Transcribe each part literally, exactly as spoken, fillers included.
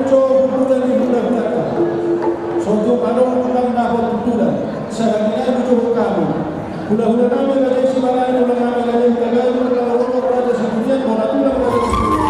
So, bulan di bulan-bulan. So, tu adong tukang dapot bulan. Sadari nai butuh kamu. Hulahula nami Raja Simarang, hulahula nami Raja Sitagalu, hulahula Raja Siburian, hulahula Raja Siburian.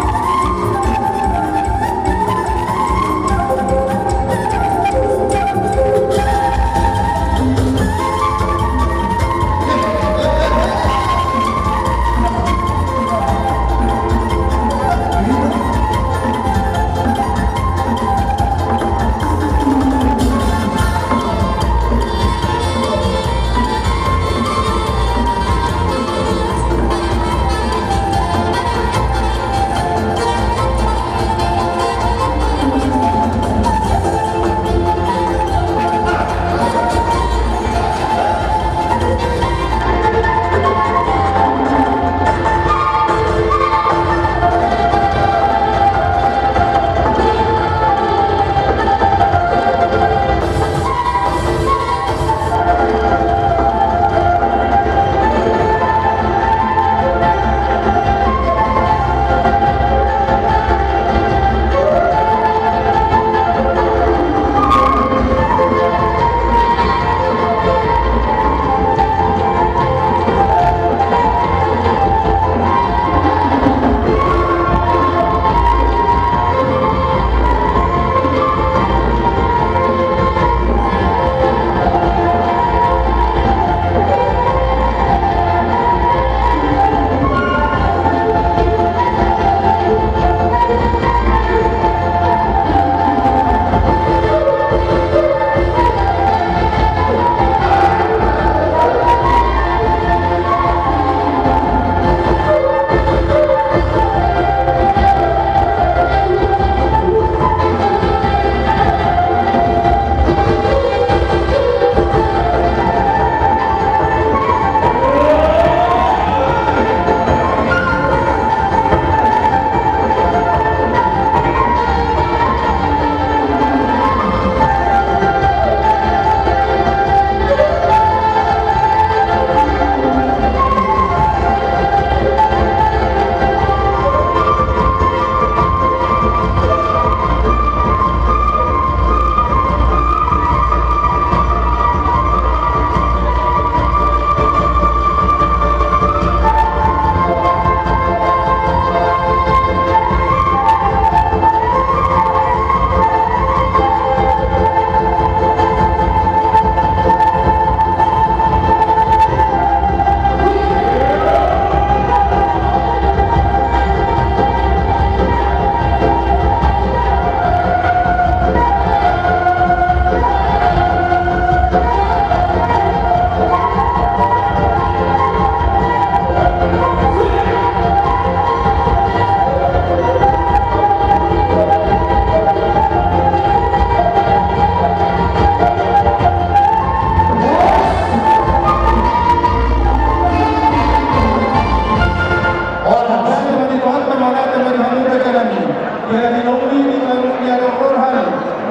Ora, sahali ma di Tuhanta ma rata ma di hamu raja nami. Ia di nauli di nauli di adong roha ni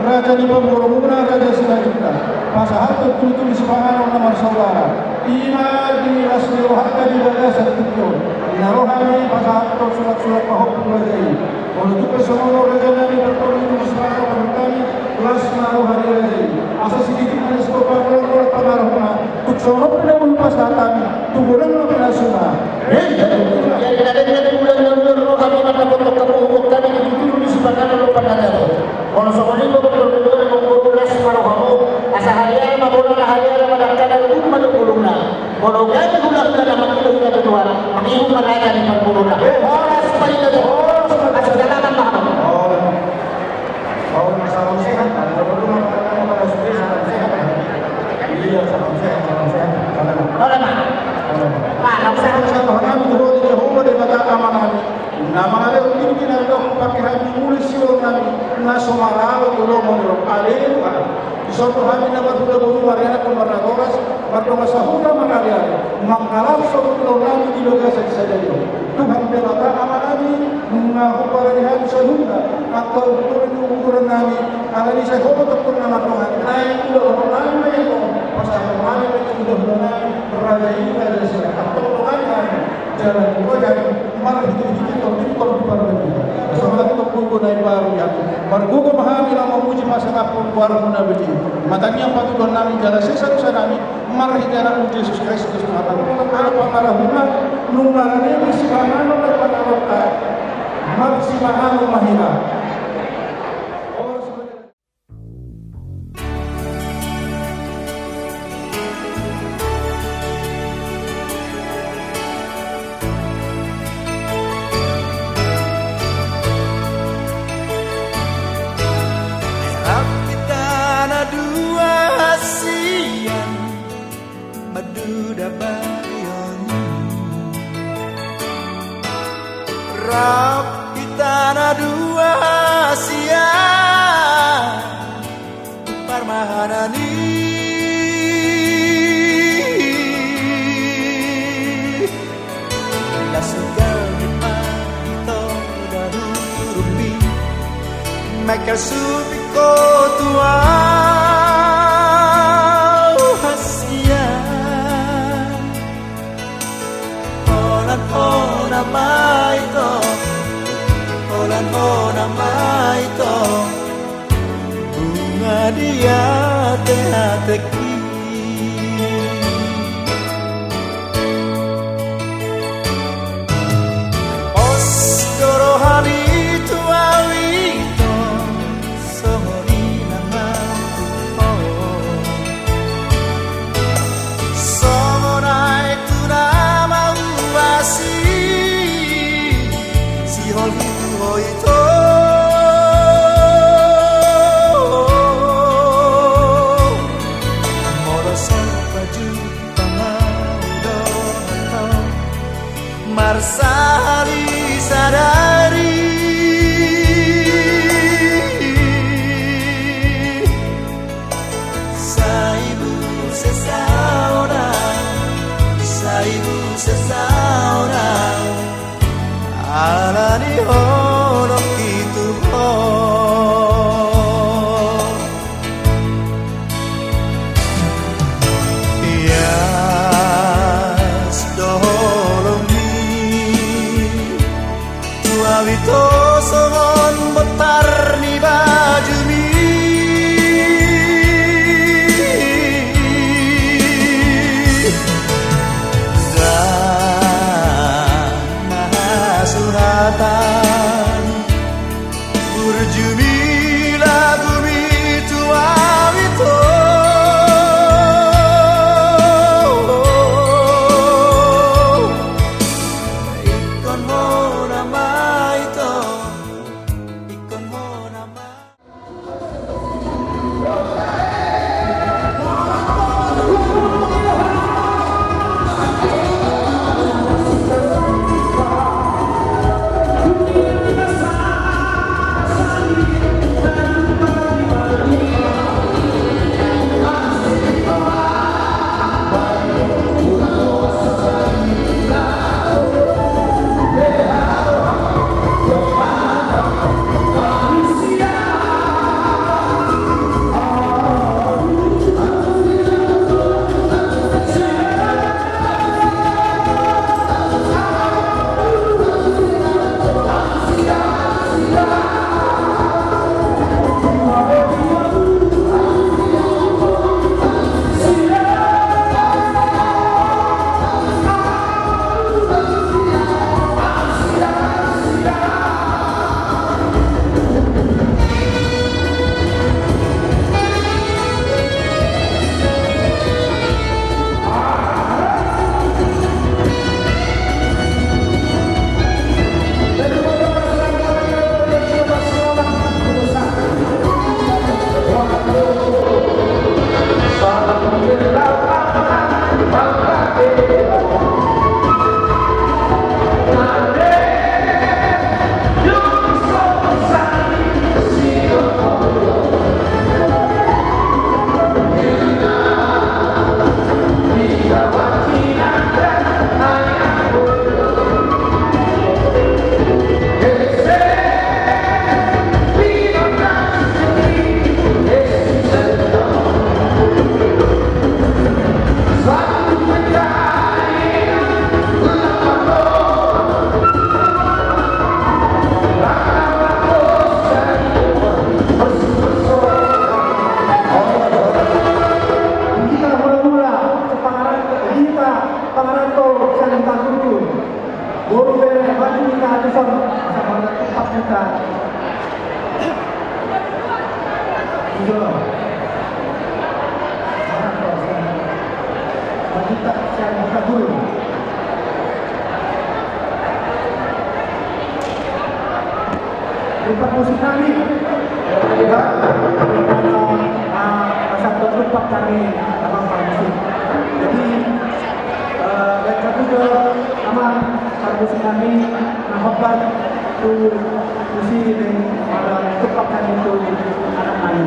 raja ni pamoruonmuna Raja Simanjuntak, pasahathon tutu di sipanganon na marsaudara. I ma di las ni rohanta di bagasan tingki on. Di na roha ni pasahathon surat-surat pahompu raja i. Molo tung pe songon on raja nami, bertolong tu sipanganon hami, las ma roha ni raja i. Asa sidihit ma na sikopa, molo pangarahutna, tung songon on pe na boi pasahat hami, tu godang ma pinasuna. Jadi na denggan bulan na ular roha ni na botok hamu, hami tutu di sipanganon lompan na dabo. Molo songon i, bertolong tu sipanganon, las ma rohamu, asa hariara ma bolana, hariara ma dangkana, ruhut ma tu bulungna. Molo gabe hulahula na mangido hita tu Tuhan, mangihut ma raja ni parboruonna. Horas ma hita tu. Horas ma hita. Asa dalaman ma hamu. Horas. Horas, salam sehat. Iya, salam sehat, salam sehat. Salam. Horas ma. Horas. Salam sehat. Salam sehat. Tuhan nami, Tuhan Jahowa Debata Ama nami. Na mangalehon tingki na ro, pake hami muli siolon nami na so maralo tu lomo ni roha. Aleluya. Dison do hami na marhula boru, marianakhon marnatoras, mardongan sahuta maraleale, mangkalashon ulaon nami di bagasan sadari on. Tuhan Debata Ama nami, nunga huparade hami saluhutna angka uduran ni uduran nami, alani sai Ho ma tongtong na mardongan. Naeng ulaon nami ma i, pasahathon nami ma i tu hulahula nami, raja i, raja i, antong dongani hami. Jala diboi hami marhitehite Tondi Tondi Parbadia. Songon i ma gogo na imbaru i hami. Margogo ma Goarmuna bete. Mata ni ampatuduhon nami jala sesa dosa nami, marhite Anakmu Jesus Kristus Tuhan. Ala pangarahutna, nunga rade sipanganon na panganon ta. Marsipanganon ma hita. Rap hita na dua sian, maduda barion. Rap hita na dua sian, parmahanan i. Las unggal ni pahito daru rumbi, mekkel supik ho tu au hasian. Holan hona ma ito, holan hona ma ito, bunga di ateatek i. Pos do rohami tu au ito, songon i nang au tu ho. Songon aek tu na mauasi, sihol hita tu ho ito. Molo so pajumpang au dohot ho, marsahali sadari. Sai muse saonang, sai muse saonang, ala ni holongki tu ho. Ias do holongmi tu au ito songon bontar ni bajumi. Ndang mahasuhatan burjumi lagumi tu au ito. Ingkon hona ma ito, ingkon hona ma. Batu kita atuson, masa batu tempat kita. Itu loh. Batu tak, saya buka dulu. Empat musim kami. Empat musim kami, abang, empat musim. Jadi, eh, dan satu ke, abang, empat musim kami, nah, hebat tu, tu si, dan, eh, empat kami tu, anak kami.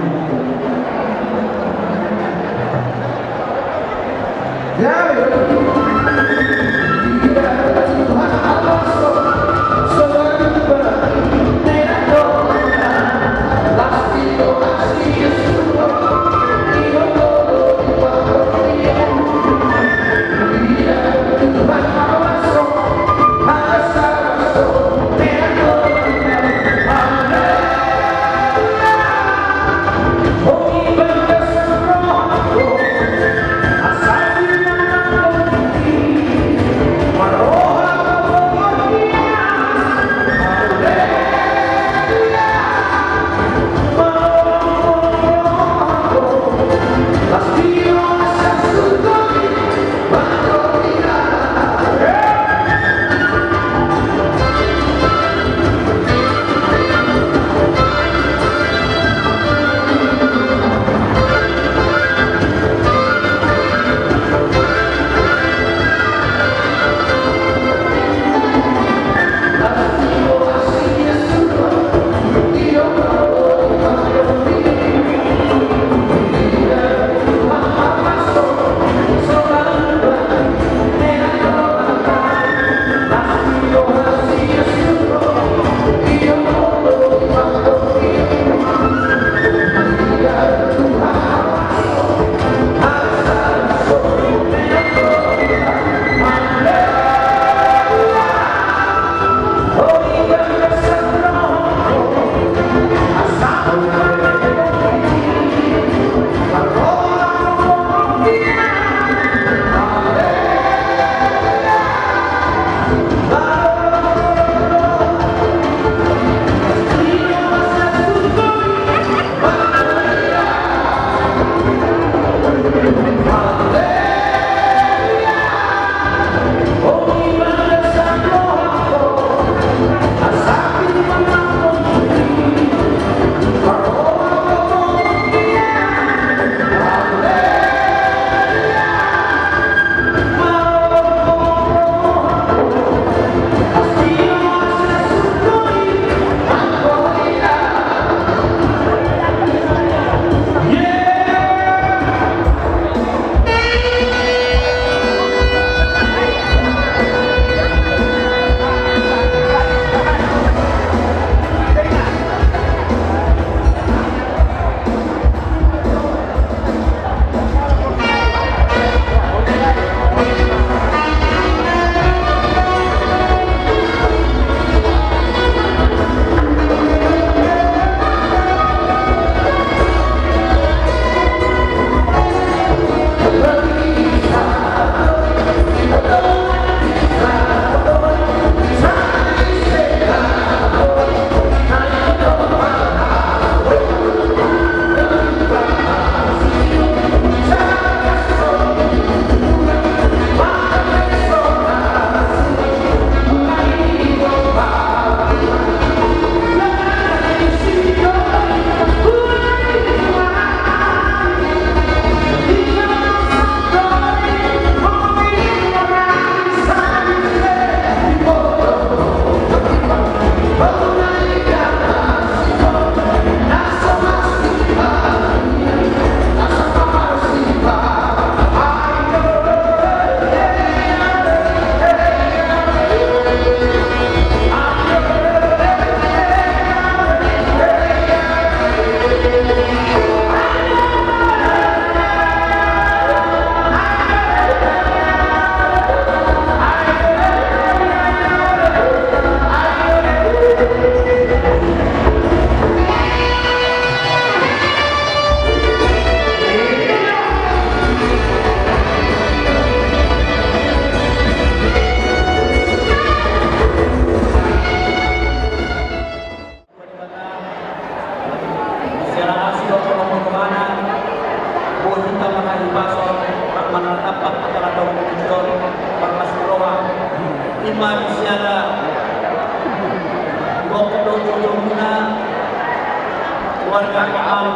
Keluarga Imam.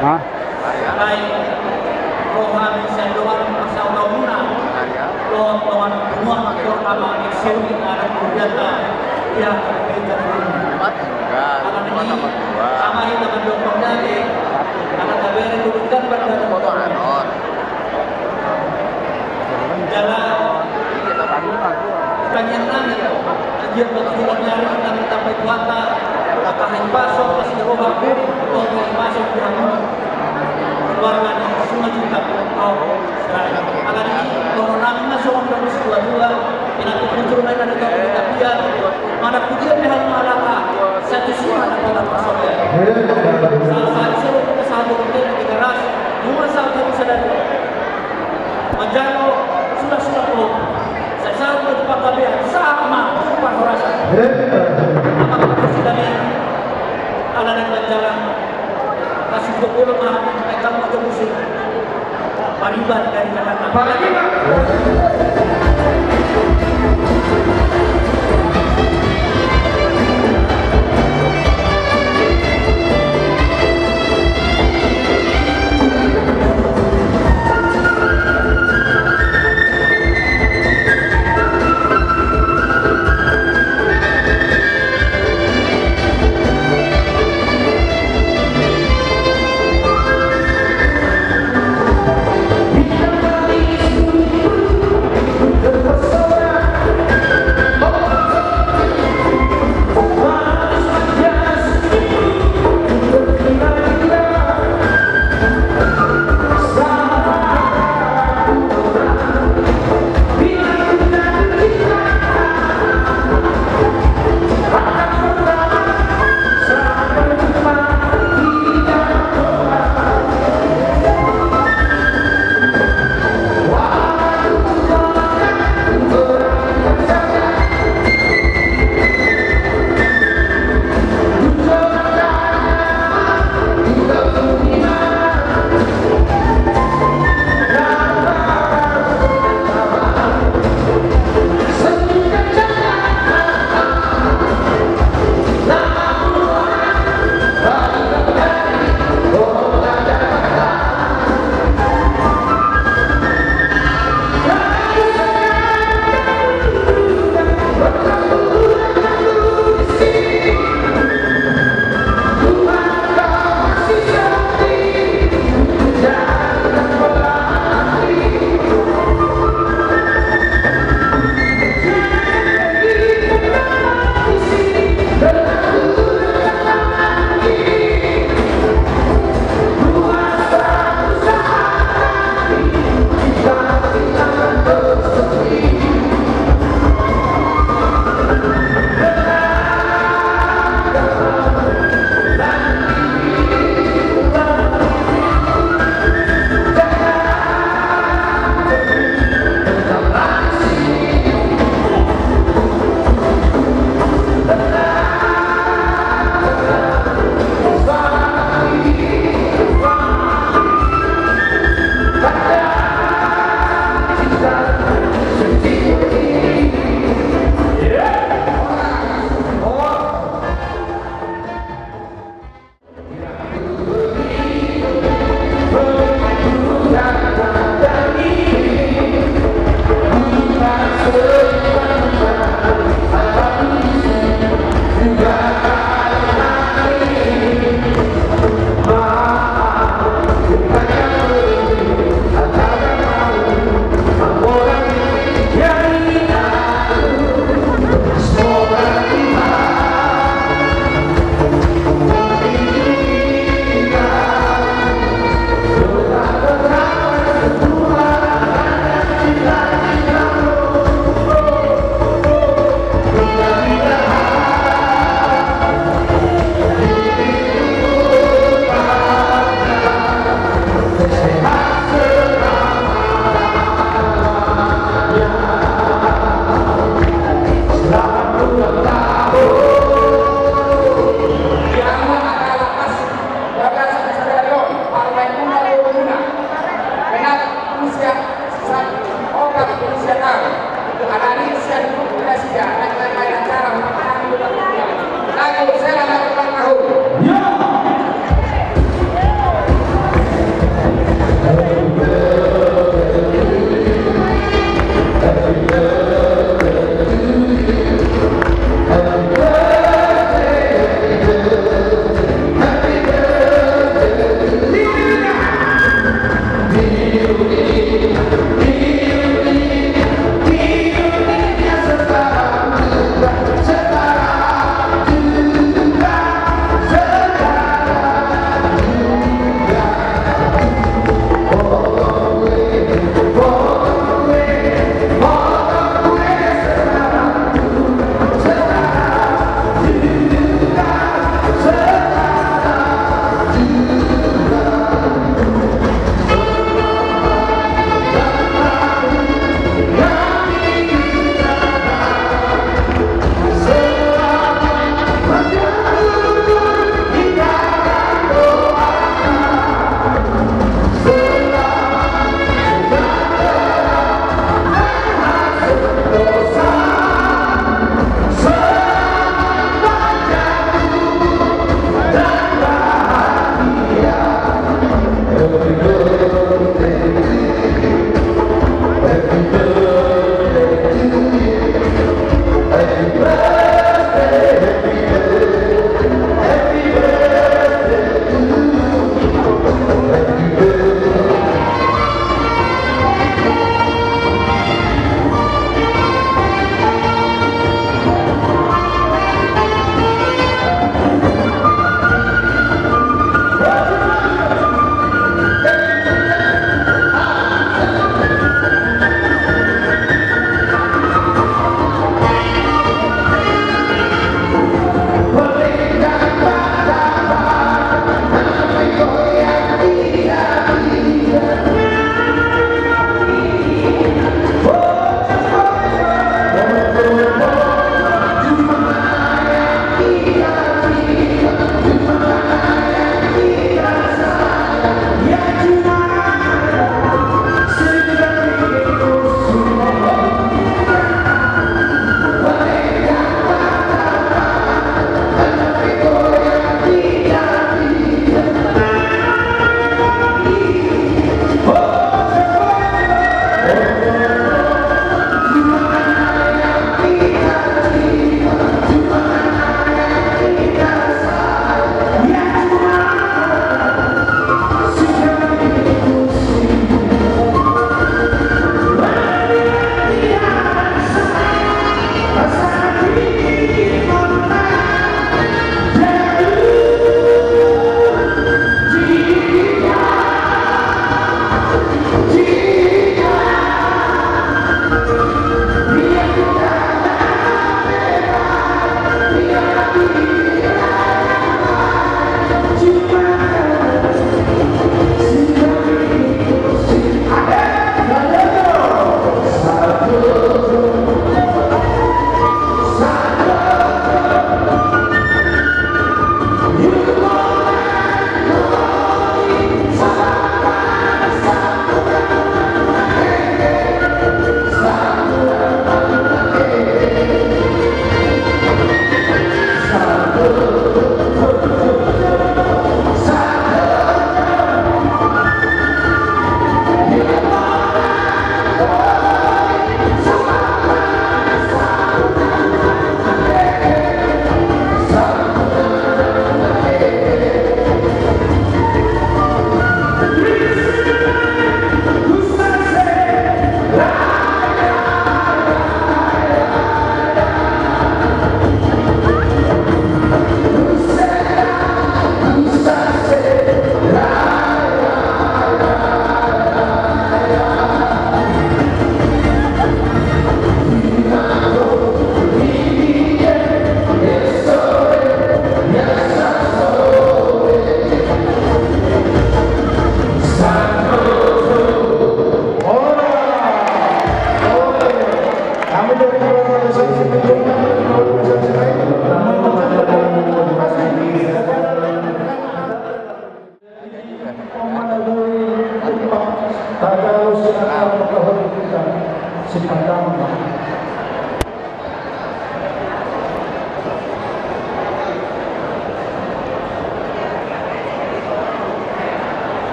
Hah? Alai roha ni sian dongan parsahutaonmuna dohot dongan punguan, terutama ex-Sony, anak keluargata. Ia, alani i, tama hita mandok mandake, ala tabereng tu gambar dan foto anon. Jala tangiang nami, anggir batu hilang nyari, nami tambai Tuhanta, maka hahipason, asi roha, dohot hahipason di hamu keluarga ni Simanjuntak. Alani i, dohonon nami ma songon na didok ni situatua, pinantik ni jolma i na didok ni tapian, manang tu dia pe hamu halak, sahat tu si ma na pola parsaulian. Sahat-sahat ni solu kita sahat tu dia pe keras, nunga sahat tu sadari. Manjalo sudah-sudah, oh. Sai sahat ma tu panggabean, sahat ma tu parhorasan. Amang pargonsi nami, ala naeng manjalang, kasih dua puluh ma, naik kamu aja musik. Pariban dari Jakarta. Pariban.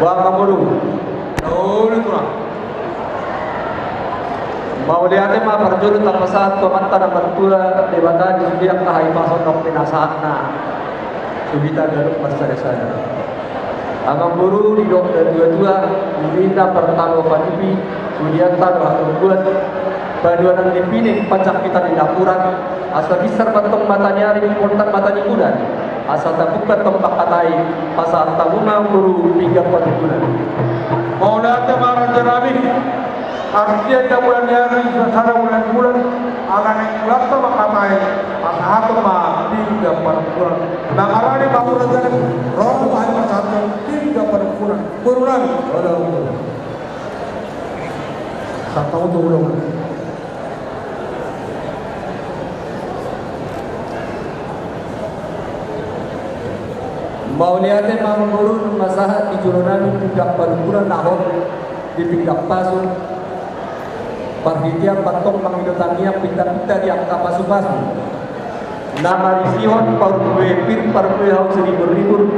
Amangboru. Mauliate ma parjolo tapasahat tu Amanta na martua Debata di sude angka hahipason naung pinasahatna tu hita ganup marsadasada. Amangboru, didok natuatua, bumi na partano panipi, sude antano hatonggoan, banua na nipining, panjangkitan ni napuran, asa binsar ma antong mata ni ari, poltak mata ni bulan, asa tabuka antong mangkatai, pasahat hamu ma, Amangboru, pinggan panungkunan. Mauliate ma, raja nami. Artia ida bulan ni ari, sasada bulan ni bulan, ala naeng mulanta mangkatai, pasahaton ma pinggan panungkunan. Mangarani ma, Amangboru, raja nami, ro ma hamu pasahaton pinggan panungkunan. Boru nami, olo. Sapa untuk ulang? Mauliate ma, Amangboru, nunga sahat di jolo nami pinggan panungkunan na hot di pinggan pasu. Parhitean ma antong mangido tangiang pinta-pinta di angka pasupasu na marisihon parbue pir, parbue hau siribur-ribur,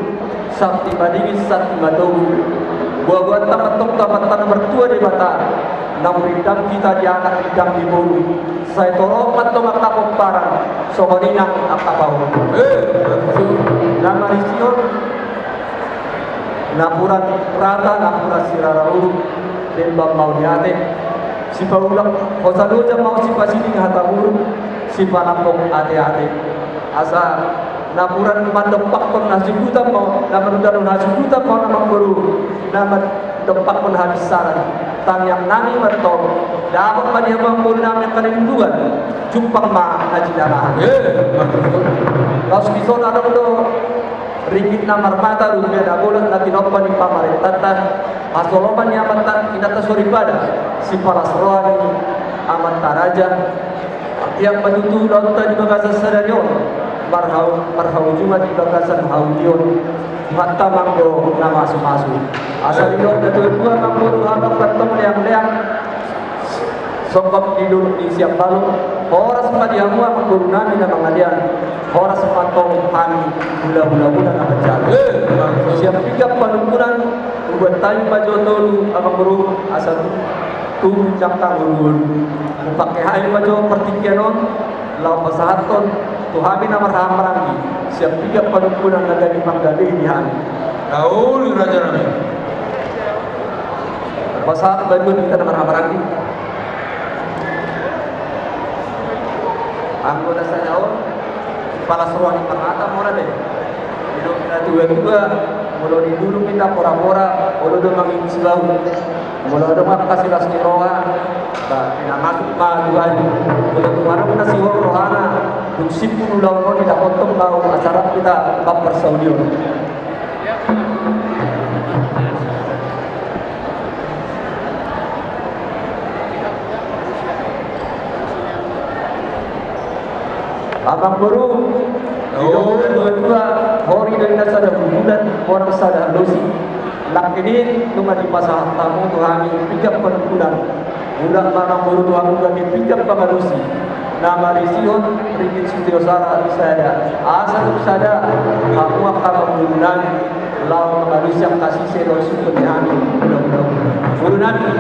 santi madingin, santi matogu. Boa-boanta ma antong tu Amanta na martua Debata, naung rindang hita di anak, rindang di boru. Sai torop ma antong angka pomparan, songon i nang angka pahompu. Eh, na marisihon napuran rata, napuran sirara uruk, demban mauliate. Sipaulak hosa loja ma on, sipasining hata muruk, sipanampok ate-ate. Asa napuran mandompakhon hasuhuton ma on, na mandompakhon hasuhuton ma on, Amangboru, na mandompakhon habinsaran. Tangiang nami ma antong, dapot ma di hamu, Amangboru nami, angka na niluluan, jumpang ma na jinalahan. Eh, laos dison adong do ringgit na marmata, rupia na bolon, na tinompa ni pamarentanta, hasoloman ni amanta inanta soripada, sipalas roha ni amanta raja. Anggiat ma tutu ulaonta di bagasan sadari on marhau-, marhaujungan di bagasan haulion. Tuhanta ma anggo na mamasu-masu. Asa didok natuatua, Amangboru, hata ma antong leang-leang, songgop di dolok ni sian balok. Horas ma di hamu, Amangboru nami, na mangalean. Horas ma antong hami hulahula muna na manjalo. Eh, sian pinggan panungkunan hubuat hami ma jo tolu, Amangboru, asa tubu jangka ngolu-ngolu. Hupangke hami ma jo partingkian on laho pasahathon tu hami na marhahamaranggi sian pinggan panungkunan na gabe panggabean di hami. Olo, raja nami. Pasahat banua di hita na marhahamaranggi. Anggo na sada on, sipalas roha ni parmata, molo be. Didok natuatua, molo di dulu hita pora-pora, molo do mangihuthon bahu. Molo adong angka silas ni roha, ba, na masuk ma duari. Molo tung adong na sihol rohana, dung simpul ulaon on, didapothon bahu, asa rap hita mamparsaulihon. Amangboru, didok natuatua, hori do inna sada bulan, bonang sada halosi. Nangkin i nunga dipasahat hamu tu hami pinggan panungkunan. Mulak ma, Amangboru, tu hamu gabe pinggan pangalusi na marisihon ringgit sitio sada, asa dung sada hamu angka amangboru nami laho mangalusi angka sise dohot sungkun ni hami. Boru nami.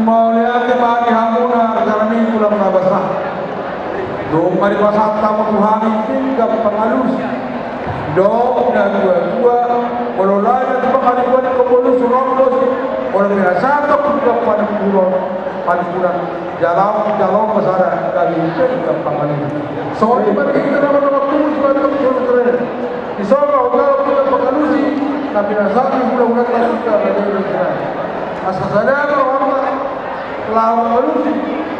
Mauliate ma di hamuna, raja nami, tulang na basa. Dung ma dipasahat hamu tu hami pinggan pangalusi. Didok natuatua, molo lae na tu pangalipuan ni kombolus ro do si, molo pinasahat pinggan panungkunan, panungkunan, jalo, jalo ma sada gabe pinggan pangalusi. Songon i ma di hita na martubu sibahen tu solu keren. Dison ma hujalo pinggan pangalusi na pinasahat ni hulahulanta, hita raja ni Israel. Asa sada ma rohanta laho mangalusi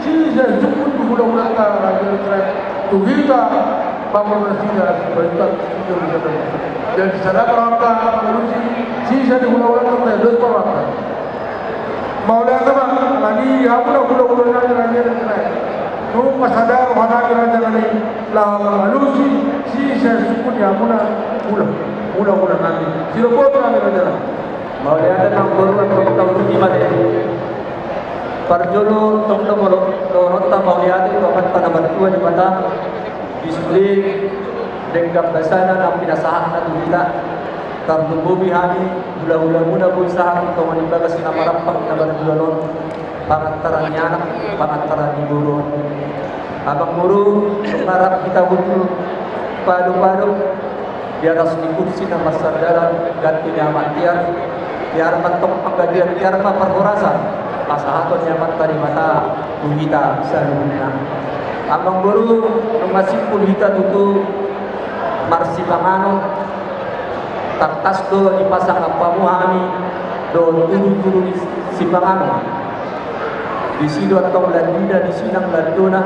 sise sungkun ni hulahulanta, raja ni Israel, tu hita pangoluan nasida Simanjuntak. Jadi sada ma rohanta mangalusi sise ni hulahulanta, dos ma rohanta. Mauliate ma, alani i hamuna hulahula nami, raja ni Israel, nunga sada roha nami, raja nami, laho mangalusi sise sungkun ni hamuna hula. Mula-mula nami. Silo boto nami raja. Mauliate ma boru, antong tauluti ma te. Parjolo tong do molo dohononta mauliate tu Amanta na martua Debata. Di sude denggan basana na pinasahatna tu hita. Tarlumobi hami hula-hulamuna boi sahat tu tonga ni bagas na marampang na marbulan on. Pangantaran ni anak, pangantaran ni boru. Amang boru, nunga rap hita hundul pado-pado di atas ni kursi na marsandalan ganti ni Amak Tiar. Tiar ma antong panggabean, tiar ma parhorasan pasahaton ni Amanta Debata tu hita saluhutna. Amang boru, nunga simpul hita tutu marsipanganon. Tangkas do dipasangap hamu hami dohot tudu-tudu ni sipanganon. Disi do antong landina, disi nang landona,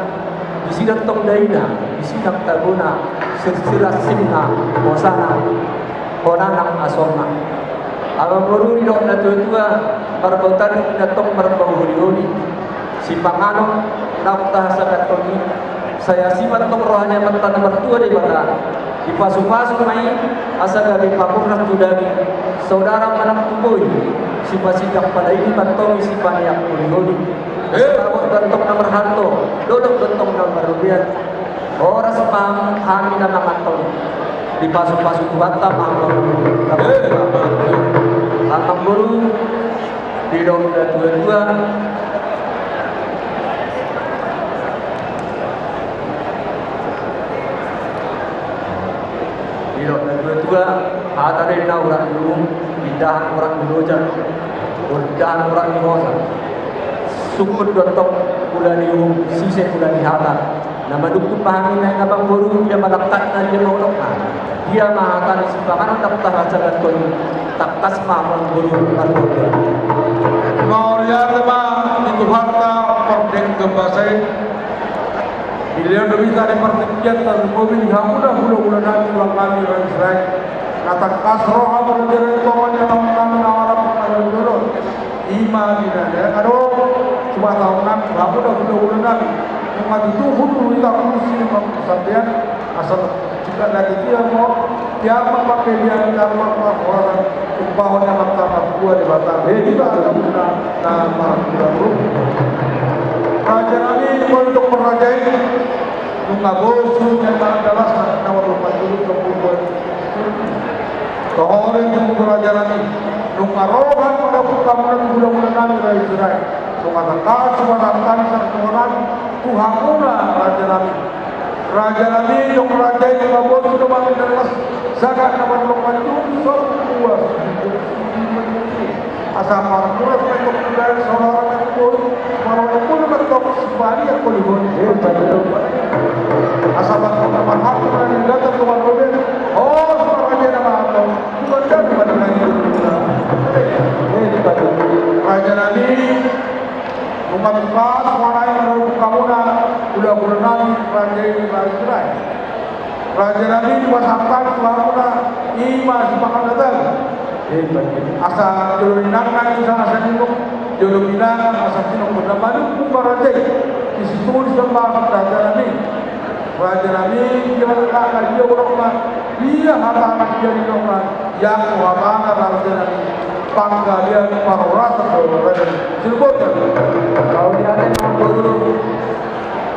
disi do antong daina, disi nang tabona, sirsir asingna, hosana, hona nang asomna. Amang boru, didok na tua-tua, marbau tanduk antong marbau holi-holi. Sipanganon naung tahasahathon i, sai asi ma antong roha ni Amanta na martua Debata. Dipasu-pasu ma i asa gabe pamurnas tu daging, saudara ma nang tu bohi. Sipasindak panaili ma antong i, sipaneang holi-holi. Asa tagot do antong na marhalto, dolok do antong na marrobean. Horas ma hami na mangan antong. Dipasu-pasu Tuhanta ma. Amang boru, didok na tua-tua. Didok na tua-tua, hata do ninna urat ni uhum, indahan urat ni loja, indahan urat ni hosa. Sungkun do antong mula ni uhum, sise mula ni hata. Na manungkun ma hami nuaeng, amang boru, dia ma langkatna, dia ma unokna, dia ma hata ni sipanganon na tahasahathon i. Tangkas ma, amang boru, marhobas. Mauliate ma di Tuhanta pardenggan basa i. Dilehon do hita di partingkian, tarlumobi di hamuna hula-hula nami, tulang nami, raja Israel. Na tangkas ro hamu di tonga ni anak nami na marhata na marjolo. I ma di na lean adong, cuma tahu nang, hamu na hula-hula nami. Nunga tutu hundul hita kursi ni marsambian, asa jika lagi dia mau, dia ma pake dia, dia ma pake orang, umpama dia ma tamat dua di batang. Eh, di batang na, na marhula-hula. Raja nami, molo dung marraja i, nunga bosu, nunga dalas, na, na, na, na, na, na, na, Tohore tu raja nami, nunga roha mangapung hamu na tu hula-hula nami raja Israel. Nunga tangkas, nunga tangkas, nunga tangkas tu hamuna raja nami. Raja nami, dung raja i nunga bosu do mangin dalas, sagat na marlompan tu, so, puas. Asa marmuras ma antong tu dalan saudara na tu boru, marmuras ma antong sipaliat holi-holi. Eh, betul. Asa bangkok na marhata na nilata tu marrobe. Oh, suara dia nama antong. Bukan dia bukan lagi. Eh, betul. Raja nami, umat pas manai menurut kamu na, hula-hula nami, raja i, raja i. Raja nami, di pasangkan tu hamuna, i ma sipanganon na tabo. Asa jolo inang nang asa, asa ninna, jolo inang asa ninna, na manungkun ma raja i. Di situ disembah raja nami. Raja nami, dia ma langkatna, dia unokna, dia hatana, dia nidokna, ia tu hatana raja nami. Panggabean parhorasan do raja nami. Silbot. Kau dia ada yang guru.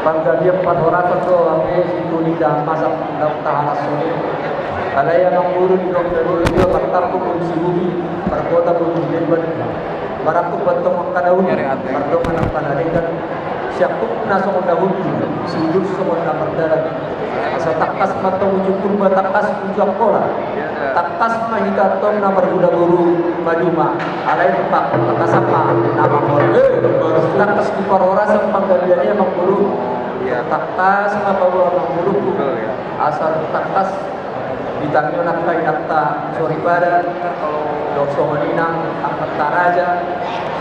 Panggabean parhorasan do hape situtu na masak ndang tahalas songon i. Alai amang boru di dokter boru dia martambok boru Sihubi, markota boru Silemban. Marangkup bantong angka na uli, mardongan angka na denggan. Siangkup na songon na hundul, siujur songon na mardalan. Asa tangkas ma antong uju Purba, tangkas uju Angkola. Tangkas ma hita antong na marhula boru maduma, alai tangkas ma na manghola. Tangkas di parhorasan panggabean i amang boru. Tangkas ma paboa amang boru. Asa tangkas di tangiang angka inanta soripada, dohot songon i nang angka raja,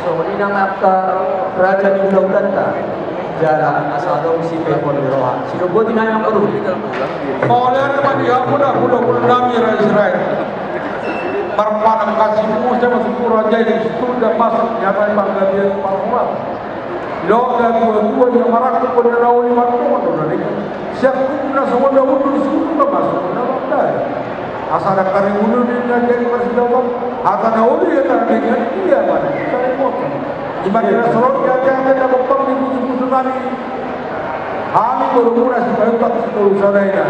songon i nang angka raja ni hula-hulanta. Jala asa adong sipehon ni roha. Sidomboti nami amang boru. Mauliate ma di hamuna hula-hula nami raja Israel. Marpanangkasi muse ma situtu raja i, situtu da masak ni hata ni panggabean parhorasan. Loga dua-dua ia marangkup na uli martongan do na denggan. Siangkup na songon na hundul, siujur na masuk na mardalan. Asa dang taribuluni na jadi parsidohot, hata na uli hata na denggan, ia ma na tarimoto. Ima di na songon i ate-ate na gompang di pusu-pusu nami. Hami borumuna Simanjuntak Sitolu Sadaina.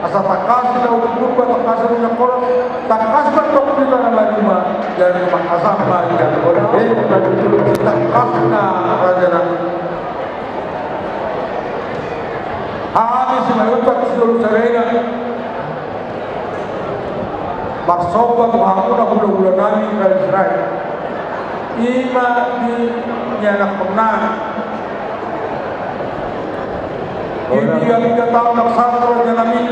Asa tangkas na ujung purba, tangkas na ujung kolot, tangkas ma tong hita na marima, jala rumah kasar ma ia. Tangkas na raja nami. Hami Simanjuntak Sitolu Sadaina. Marsomba tu hamuna hula-hula nami raja Israel. Ima di nianakhon nami. Di piga-piga taon na sahat raja nami.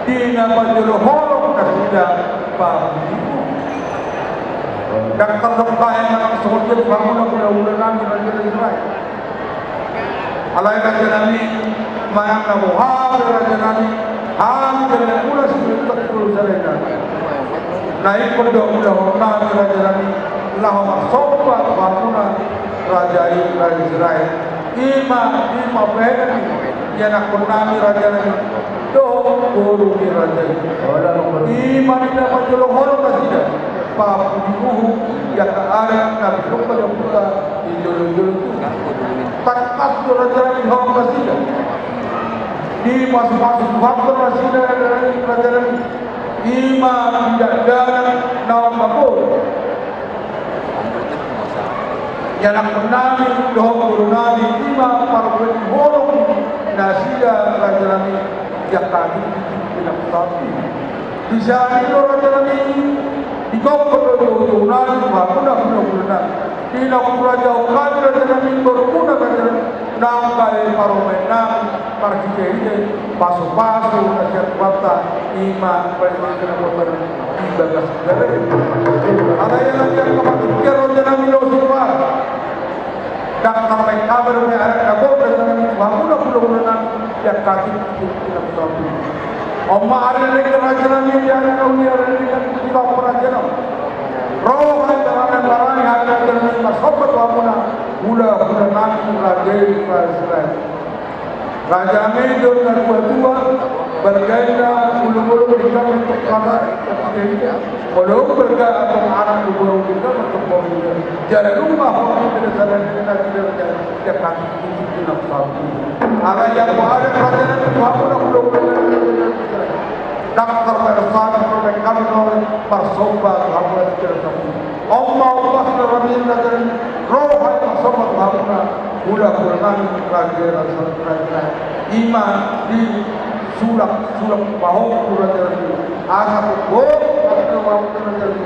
Di na parjolo holong nasida pamudiku. Dang tardok tahe manang songon dia tu hamuna hula-hula nami raja Israel. Alai raja nami, manang na boha pe raja nami, hami jala mula Simanjuntak Sitolu Sadaina. Na ingkon do ulahon nami raja nami, laho marsomba tu hamuna raja i, raja Israel. Ima, ima bahenon ni ianakhon nami raja nami. Dohot boru ni raja i. Ima di na parjolo holong nasida pamudiku di angka ari na pinungka-nungka di jolo-jolo tu. Tangkas do raja nami holong nasida. Dipasu-pasu Tuhan do nasida raja nami. Ima di dakdanak na mambahen. Ianakhon nami dohot boru nami ima parbue ni holong nasida raja nami. Ia kami di na sapi. Di sian i do raja nami, di gokhon do jou-jou nami tu hamuna hula-hula nami. Di na hurajahon hami raja nami borumuna raja nami, nang gabe parumaen nami marhite-hite pasu-pasu na sian Tuhanta, ima paling mangkena botan di bagas gabe. Alai na sian kapatukian raja nami do supa. Dang tarbaen hami dope adat na gok raja nami tu hamuna hula-hula nami, ia kami di na sapi. On ma ari na denggan raja nami, di ari na uli ari na denggan di bapa raja nami. Ro hami barani-barani hami raja nami marsomba tu hamuna hula-hula nami raja i, raja Israel. Raja nami do na tua-tua, balga i na ulung-ulung denggan ma antong hata, molo balga antong anak do boru denggan ma antong boru denggan. Jala dung ma ho hami sada ni na tidak jala. Ia kami di na sapi. Alai ia boha adat raja nami tu hamuna hula-hula nami. Dang tarbaen hami, tarbaen hami na marsomba tu hamuna hula-hula nami. On ma ombas na rami raja nami, ro hami marsomba tu hamuna hula-hula nami raja, raja, raja. Ima di sulak-sulak pahompu raja nami. Asa tu gok raja nami.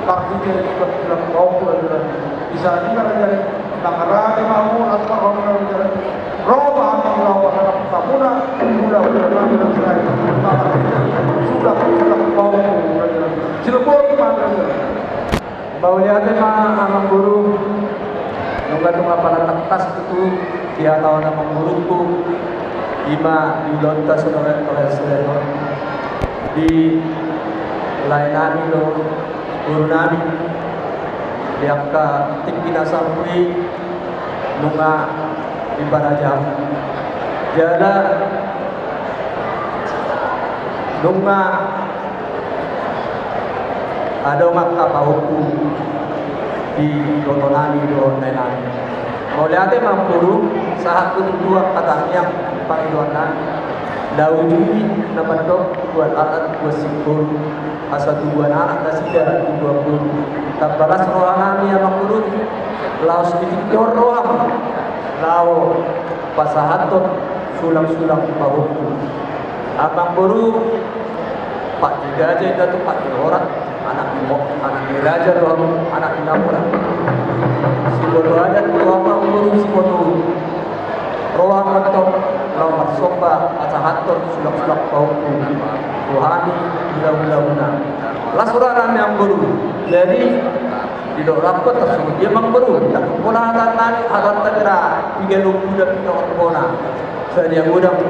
Marhite sulak-sulak pahompu raja nami. Di sian i ma raja nami. Nang rade ma hamu, asa ro ma raja nami. Ro ma hami laho pasahat hamuna hula-hula nami raja nami. Marhite sulak-sulak pahompu raja nami. Silobot ma raja nami. Mauliate ma amangboru. Nunga tung apala tangkas tutu dihatahon amangborungku. Ima di ulaonta songon on, songon on. Di lae nami do boru nami. Di angka tingki na salpu i nunga diparajam. Jala nunga adong angka pahompu di iboto nami dohot lae nami. Mauliate ma amangboru, sahat tu tutu angka tangiang pangidoan nami. Na ujui na mandok tubuan atat tubuan singkoru, asa tubuan anak nasida tubuan boru. Tamba las roha nami amangboru, laos di tingki on roham laho pasahathon sulang-sulang pahompu. Amangboru, Pak Jiraja inda tu Pak Jihora, anak ni mo, anak ni raja do hamu, anak ni namora. Siboto adat do hamu amangboru, siboto roha ma antong laho marsomba pasahathon sulang-sulang pahompu tu hami hula-hula muna. Las roha nami amangboru. Jadi didok rap ma antong songon dia amangboru. Ndang pola hata nami, hata nami ra piga lombu da piga horbo na. Sadia godang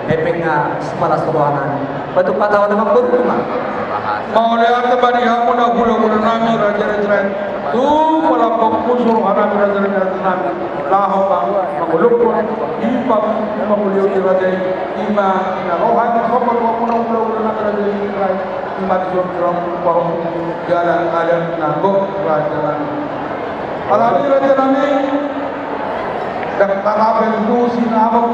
hepeng na sipalas roha nami. Batuk patau na amangboru ma. Mauliate ma di hamuna hula-hula nami raja-raja nami. Tu pala pongkus roha nami raja-raja nami. Laho ma mangolophon di pam-, Mauliate raja i, ima na roha i, sombong, sombong, sombong, sombong, raja i, raja i, ima di son, son, parompu, jala adat na gok raja nami. Alani raja nami, ndang hata pe tu sinamot,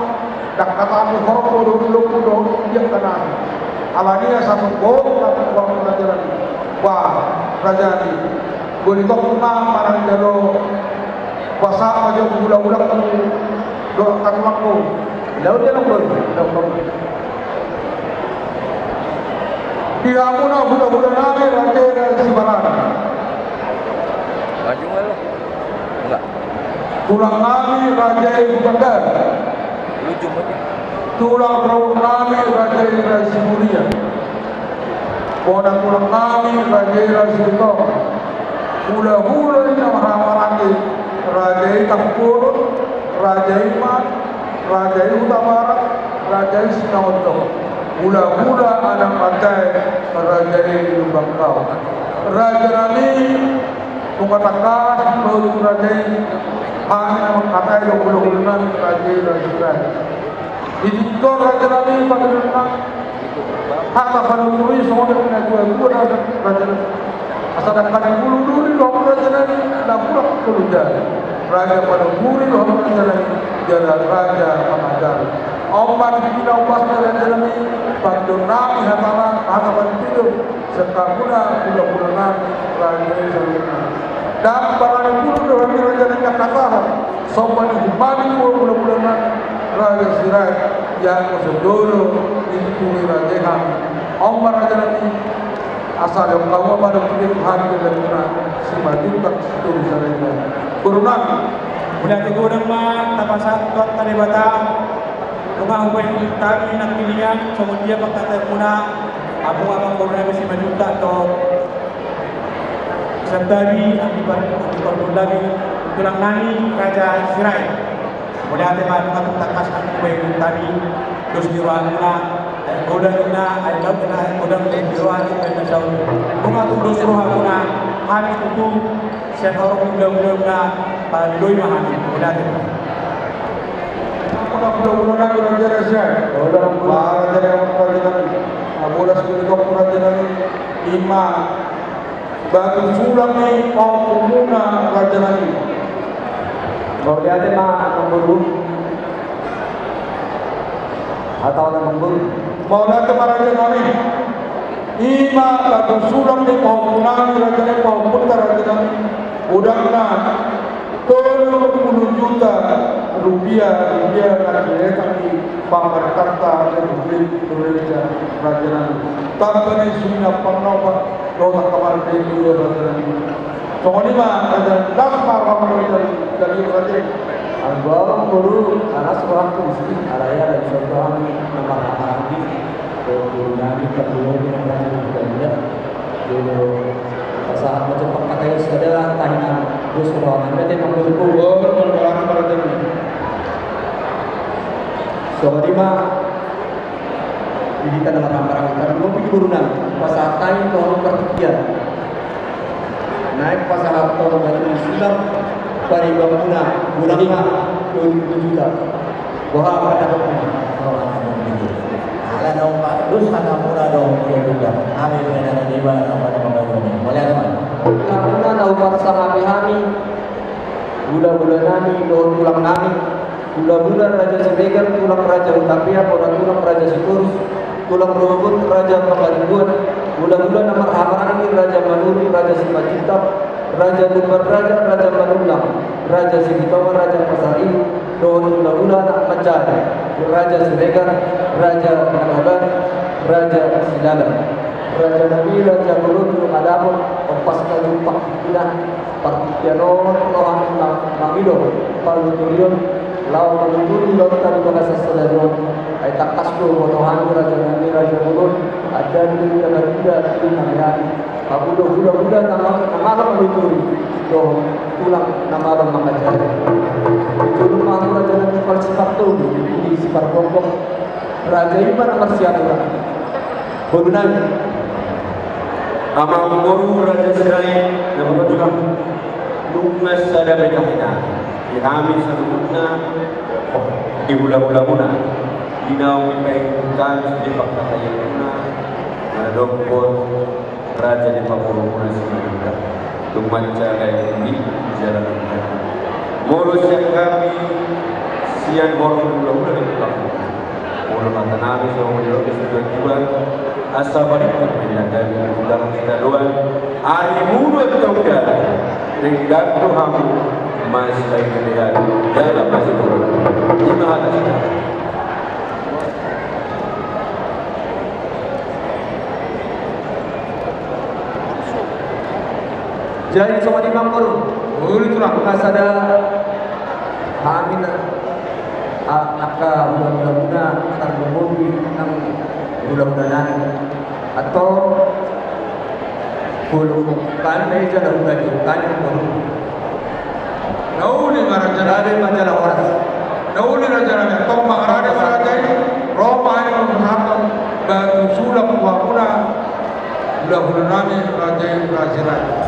ndang hata pe horong, dohot lombu, dohot dia kanami. Alani asa sombong, sombong, raja nami. Wah, raja nami. Boi tong ma manjalo. Pasahat ma jo hulahula tu dohot angka tulangku. Laut dia nang boi, laut boi. Di hamuna hulahula nami raja i Sibalan. Maju nggak lo? Enggak. Tulang nami raja i Bugandar. Lucu banget. Tulang raja nami raja i Simulia. Bona tulang nami raja i Sitonga. Hulahula ni na marhahamaranggi, raja i Tampubolon, raja i Iman, raja i Hutabarat, raja i Simanjuntak. Hulahula anak manjae, raja i Lumbangaol. Raja nami, nunga tangkas, baru raja i, hami na mangkatai do hulahula nami, raja i, raja i. Di tingki on raja nami, panggilan nami. Hata panuturi songon na dua dua raja nami. Asa dangka ni bulu duri do raja nami, na bulak bulu jari. Raja panuturi do raja nami, jala raja pangajari. Omat di na upas raja nami, panggilan nami hata, hata panuturi. Sangkapna hulahula nami raja i saluhutna. Ndang barani bulu do hami raja nami na kasahon. Sombong ni hupani hulahula nami raja Sirait. Ia anggo songon i do dituturi raja i hami. Omat raja nami. Asa diongkap ma baru kita hami di laguna Simanjuntak Sitorus Sirait. Boru nami. Mauliate godang ma tapasahat tu Debata. Nunga hubaen hami nangkiningan songon dia pangkataion muna, hamu amang boru nami Simanjuntak dohot Santabi, anggi par-, anggi parboru nami, tulang nami Raja Sirait. Mauliate ma nunga tung tangkas nangkin hubaen hami dos ni roha muna, eh, godang ninna, eh, laut ninna, eh, godang ni roha, eh, na saut. Nunga tung dos roha muna, hami tutu sian horong hulahula muna, palului ma hami, mauliate. Mauliate hulahula nami raja nami. Mauliate hulahula nami. Mauliate hulahula nami. Ima batu sulang ni pahompu muna raja nami. Mauliate ma amang boru. Hata on amang boru. Mauliate ma raja nami. Ima batu sulang ni pahompu nami raja nami, pahompunta raja nami. Godangna tolu pulu juta rupiah, rupiah na diletak ni pamarentanta Republik Indonesia raja nami. Tamba ni suhina pangawa dohot angka marga i raja nami. Songon i ma raja nami, las ma roham raja nami, jadi raja. Anggo au boru, las rohangku disi, alai ala dison do hami na marhahamaranggi. Boru nami, pardongan ni raja nami. Jolo pasahat ma jo pangkataion sada tahinan dos roha nami, ate amang boru. Boru, boru, boru, boru. Songon i ma di hita na marhahamaranggi, pardongan ni boru nami, pasahat hami tu hamu partingkian. Naeng pasahathon batu sulang, paribanmuna godangna tolu pulu juta. Boha pandapotta? Ala na umpat dos hata muna do muna juga. Hami pe na niba na pada panggabean i. Mauliate ma. Hami na umpat sangapi hami, hulahula nami dohot tulang nami. Hulahula Raja Siregar, tulang Raja Hutapea, bona tulang Raja Sitorus, tulang rorobot Raja Pangaribuan, hulahula na marhahamaranggi Raja Manurung, Raja Simanjuntak, Raja Lumban Raja, Raja Manullang, Raja Silitonga, Raja Pasaribu, dohot hulahula anak manjae, Raja Siregar, Raja Nababan, Raja Silaban. Raja nami, raja bolon, nunga dapot ompasna jumpang hita. Partingkian on rohami ma-, mangido panuturion, laho manuturi ulaonta di bagasan sadari on. Ai tangkas do boto hami raja nami, raja bolon, andani do hita marnida di hami. Hamu do hulahula na ma-, na malo manuturi dohot tulang na malo mangajari. Jolo ma hamu raja nami parsipantolu, di sipargombong. Raja i ma na marsiaduran. Boru nami. Amang boru Raja Sirait, na boru nami. Nunga sada pe tahinan. Di hami saluhutna, di hulahulamuna, di naung dipaingot hami sude pangkataionna, manadophon raja ni pamoruonmuna Simanjuntak. Tung mansai alai di jala nang hami. Molo sian hami, sian horong ni hulahula ni hulahula. Molo hata nami songon i ro, kesetujuan Tuhan, asa balintang ma inna hami, utang hita doan, ari mudo antong da, denggan do hamu, masipaingotan, jala masiboru. Ima hata sita. Jadi songon i ma, Amangboru. Uli tulang. Nunga sada hami na, a-, angka hulahulamuna tarlumobi nang hulahula nami. Antong, hulahulamuna i jala hulahulamuna i, Amangboru. Na uli ma raja nami. Rade ma jala horas. Na uli raja nami. Antong ma rade ma raja i. Ro ma hami manghorhon batu sulap tu hamuna. Hulahula nami raja i, raja i.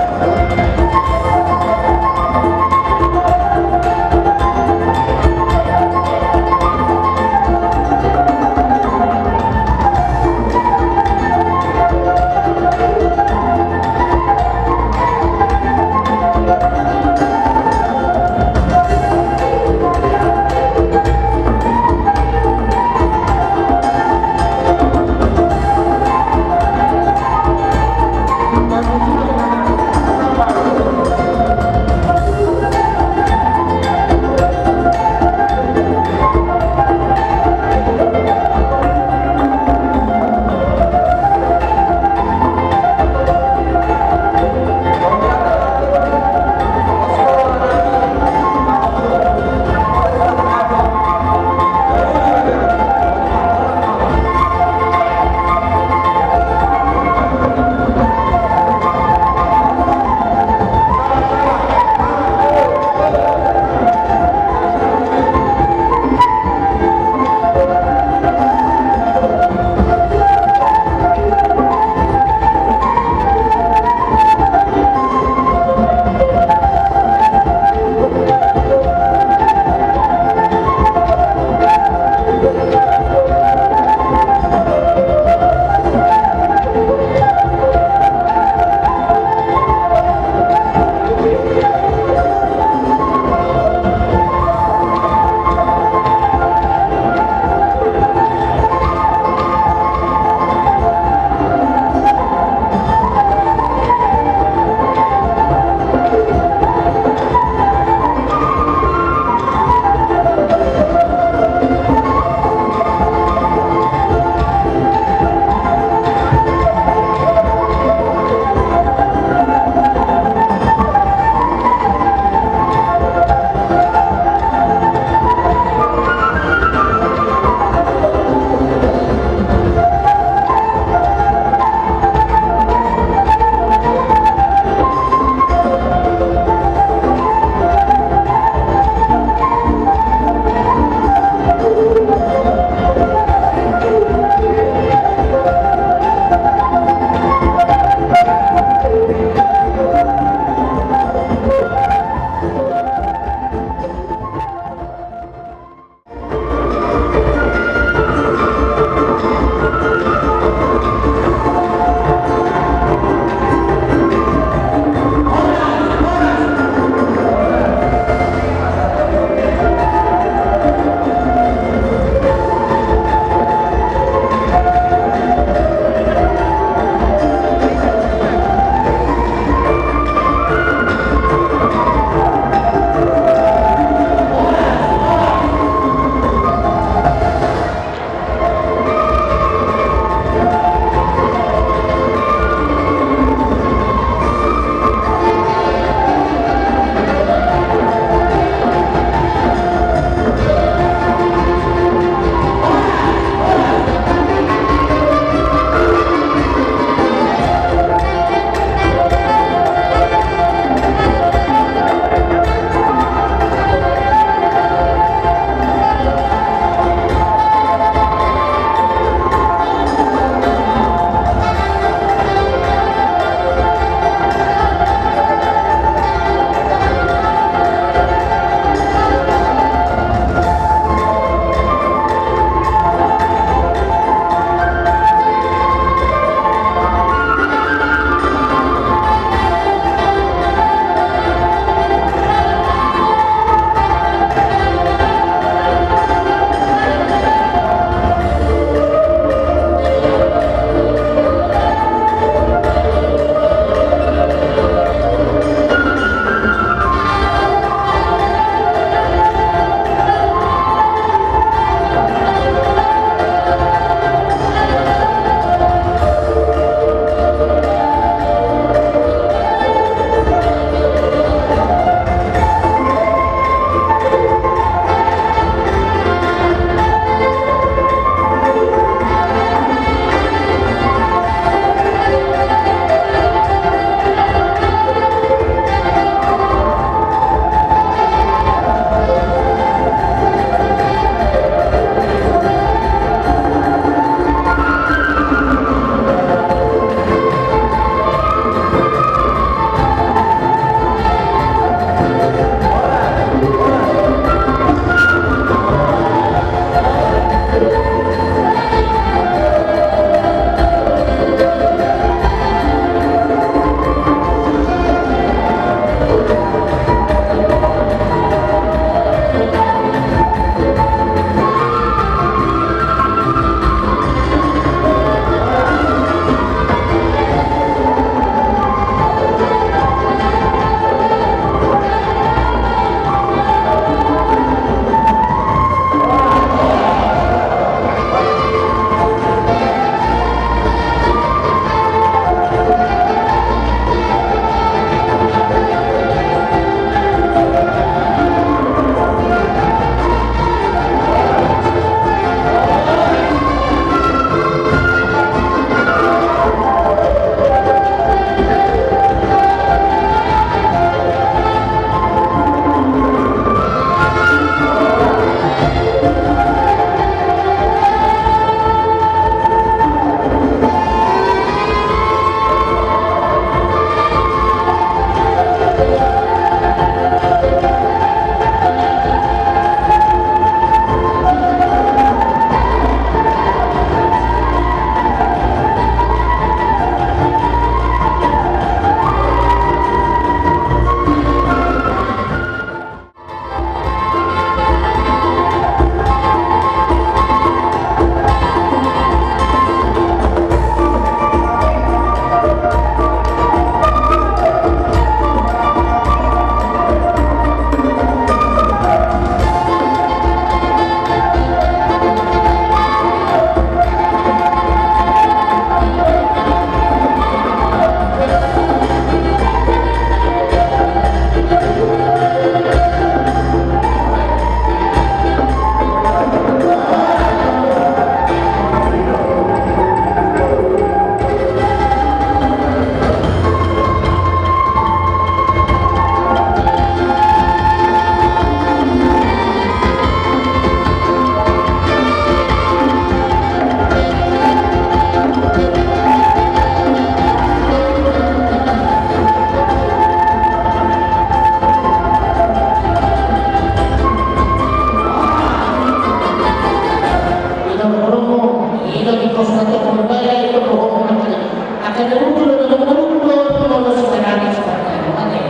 Romo, ida di kos na toko berbaya, ida romo na kali. Akan ada buku lo, ada buku lo, ada buku lo, sekarang, sekarang, mate.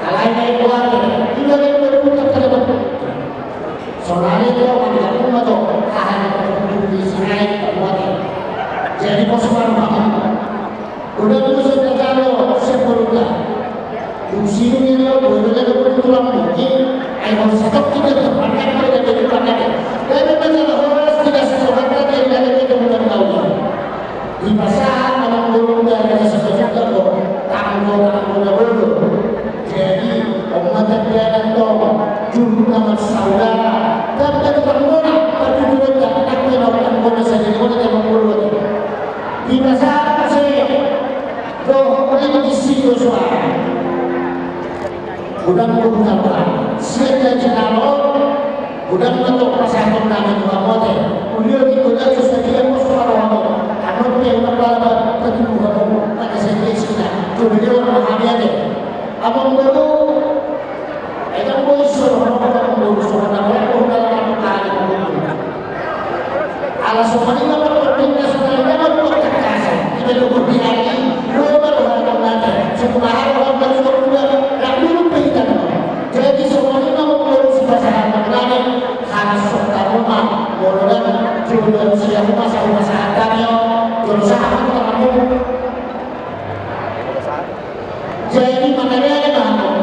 Alai na ibu ate, ida di buku, ada buku. Sonari do, ada buku, ada buku, aha, ada buku, di sini, ada buku. Jadi, pos baru, paham. Godang do so tajalo sian ngolunta. Dung sidung i do, godang do tulang mungkin. Ai molo satongkin do terpandang, godang do terpandang. Gabe masalah horas, tidak sesuatu, tidak ada kita godang tahu. Dipasahat amang ngolunta, tidak sesuatu, tidak kok. Tanggo, tanggo, tanggo. Jadi, on ma tanda antong, juru na marsaudara, tanda tu tanggona, patuduhon tanda, tanda tu tanggona sadia, on ma tanda antong. Dipasahat muse dohot na di si Josua. Godang do hutangka sian na jinalo. Godang na tong pasahaton nami tu hamu ate. Ulio ni godang so sadia pos ma rohamu. Annon pe unang lala patuduhon hamu. Maka sadia isina. Coba dia orang pahami ate. Amang boru, ai ndang boi so roham amang boru, so hona roham, hona roham, hona roham. Ala songon i ma parpendingan songon i ma parpendingan. Iba do boi ari, roha ma roham nate. Sungkun aha roham nate, sungkun aha, rap dulu pe hita. Jadi songon i ma amang boru sipasahaton nami, hamas songon hamu ma, molo ndang jolo sian hamu ma, sahat ma sahat nami on, jolo sahat ma roham. Jadi, makanya ada bahan.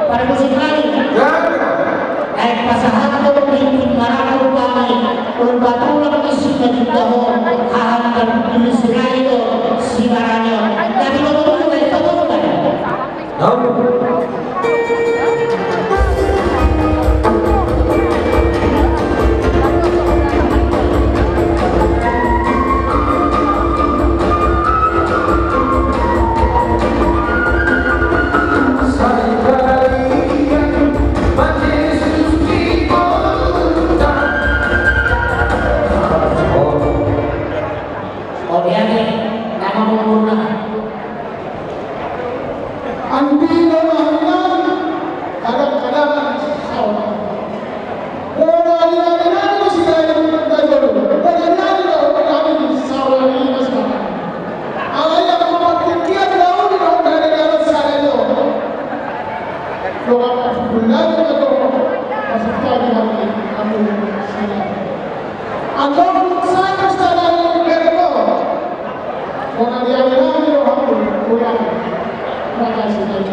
Pada musim lalu. Eh, pasahat ko di tim marangkup kami. Ubat ulang isi ketiga ho. Hahan dan tulis lain. Sibarani. Tapi lo tuh, lo tuh, lo tuh. Oke, oke. Nama murna. Andina ma hinan, kadang-kadang saola. Bona di nami nami do sidain na jolo. Bona di nami do nami saola ni mas kata. Alai anggo partingkian daun do dari daun sada do. Doa patukulan do. Masuk tadi hati aku sidain. Antong sae sada ni berko. Bona di ari nami do hamu ulang. Makasih.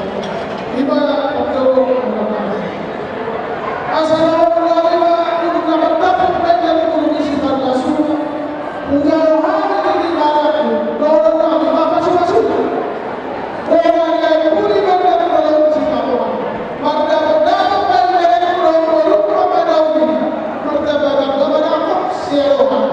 Iba patukulan. Asa na ulang iba ulang na mardapot baen dari guru bisi marlasu. Ulang hami di maraku. Dohot hami mapasupasu. Bona ni ai pudi banda tu balai uji kapoan. Mardapot-dapot banda tu balai uji kapoan. Mardapot-dapot banda tu balai uji kapoan.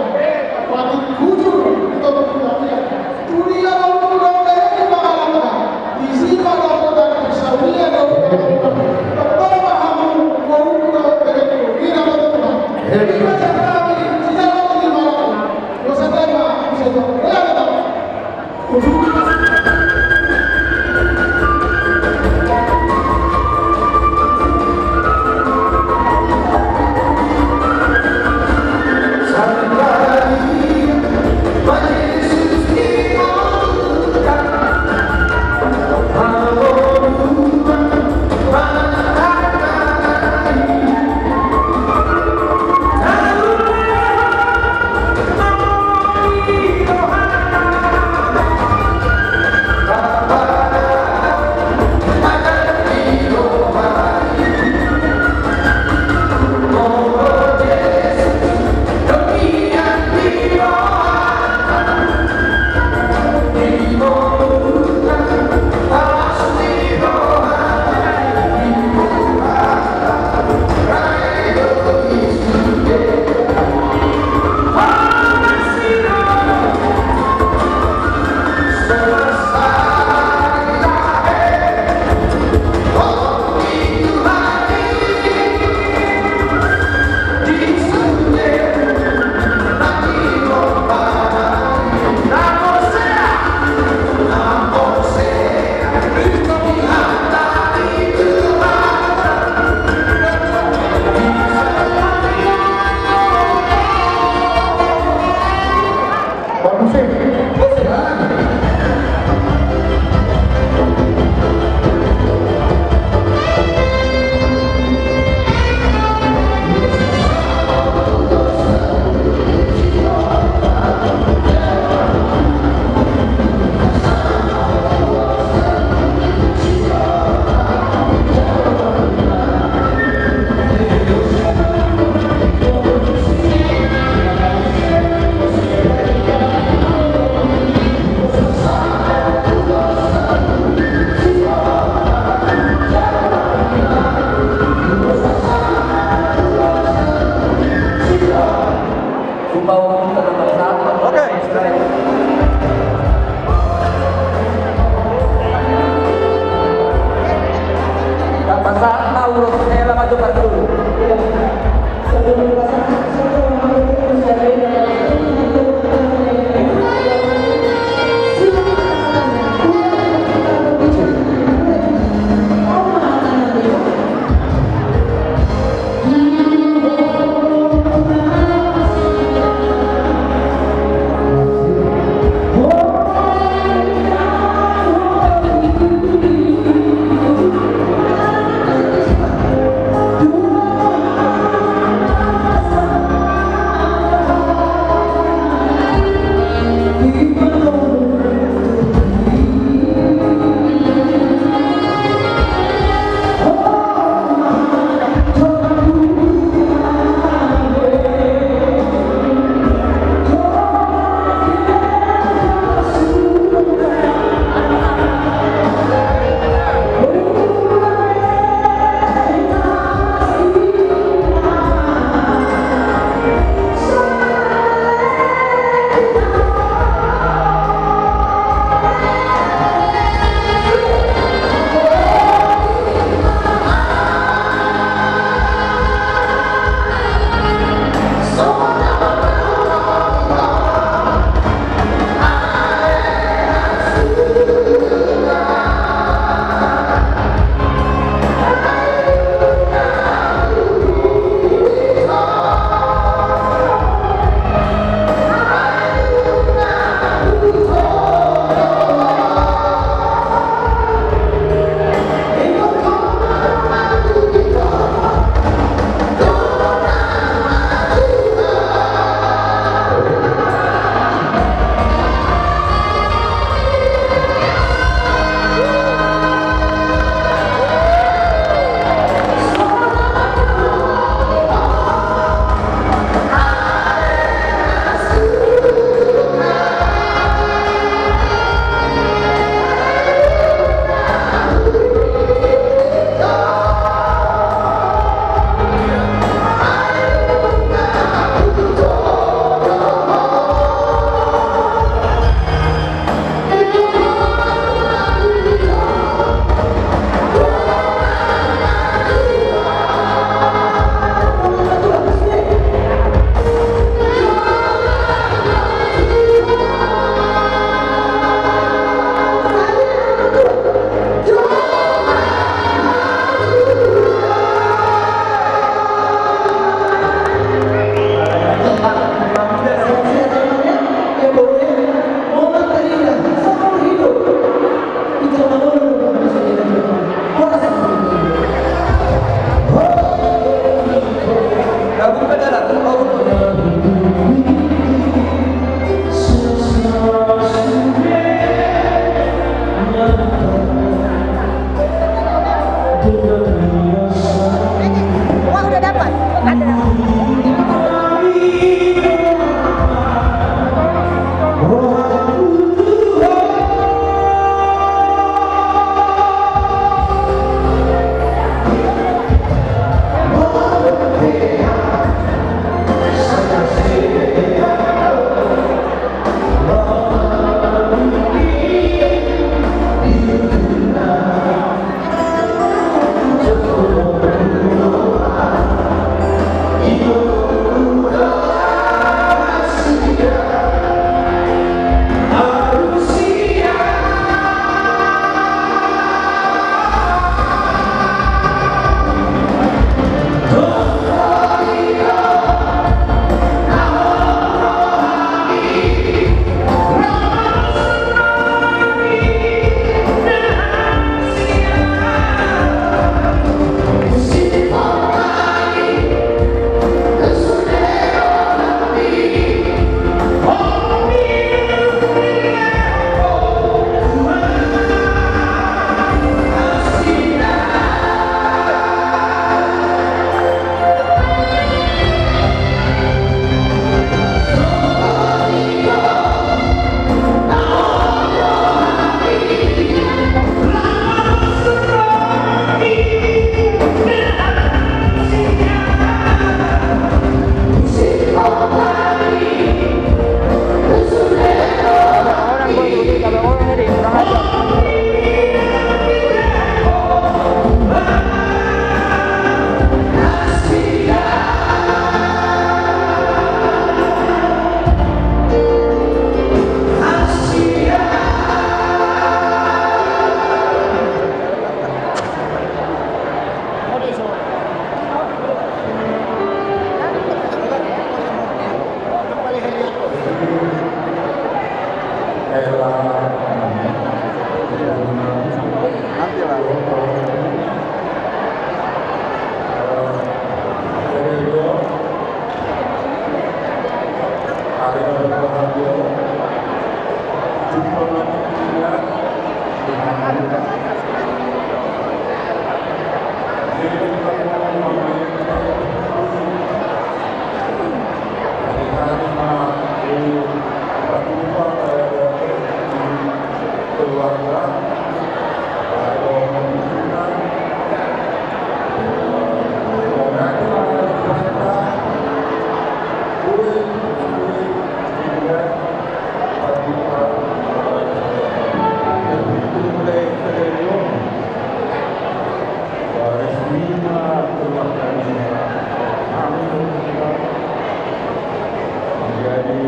Menjadi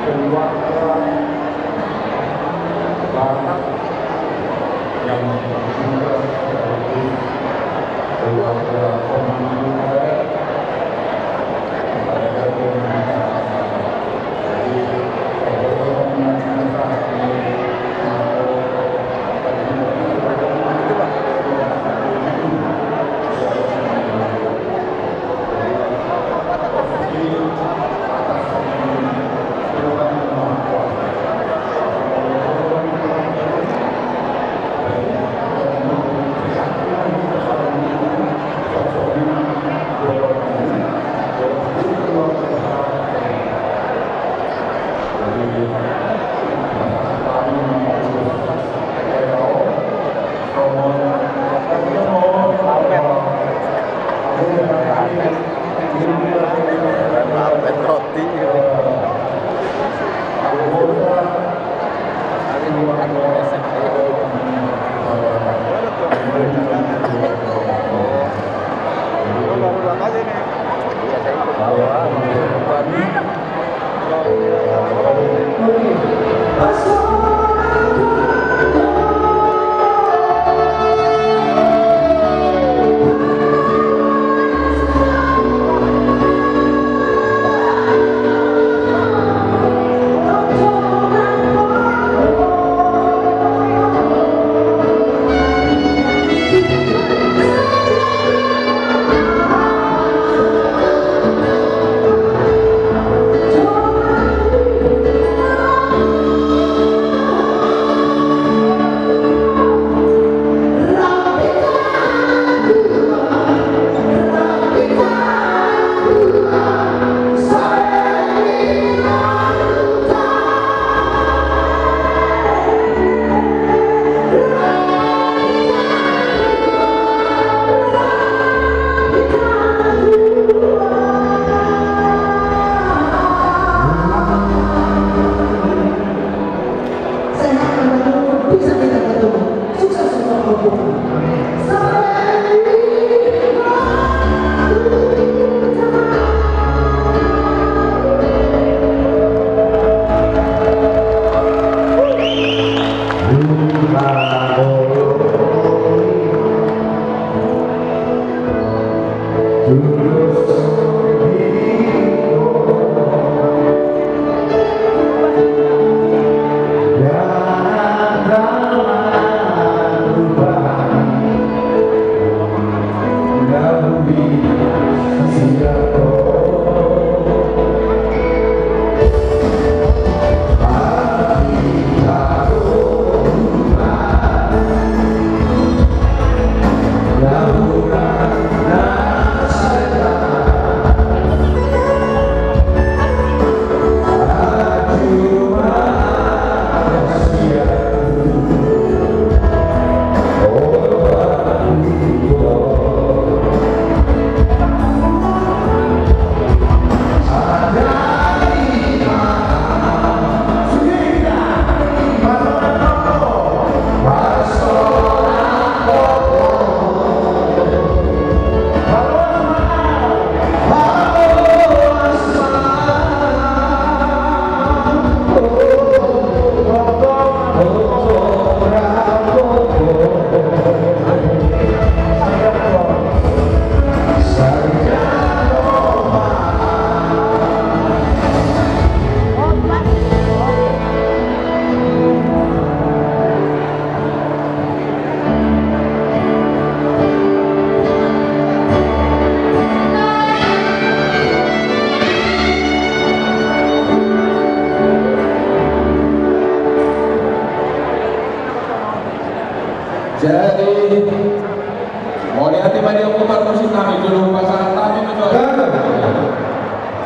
keluarga Batak yang juga sekaligus keluarga pemangku adat. Sehat, bisa kita bertemu. Sukses untuk Bapak.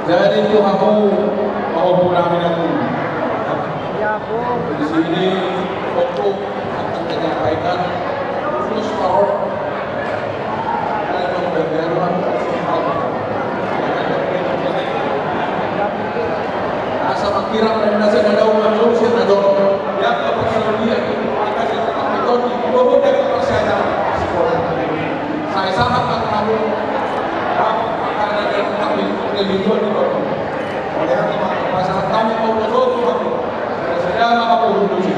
Jadi tu hamu, hamu pun kami nanti. Di sini untuk akan menyampaikan khusus parok. Asa mangkirang na nasa na dao manjou sian na dao. Yang kepercayaan dia, maka dia tetap metode, bahwa dia kepercayaan. Sai sahat ma hamu, karena dia tetap religion di bawah. Oleh itu, maka pasahat hami, mau betul tu hamu. Sedang apa pun tu sih.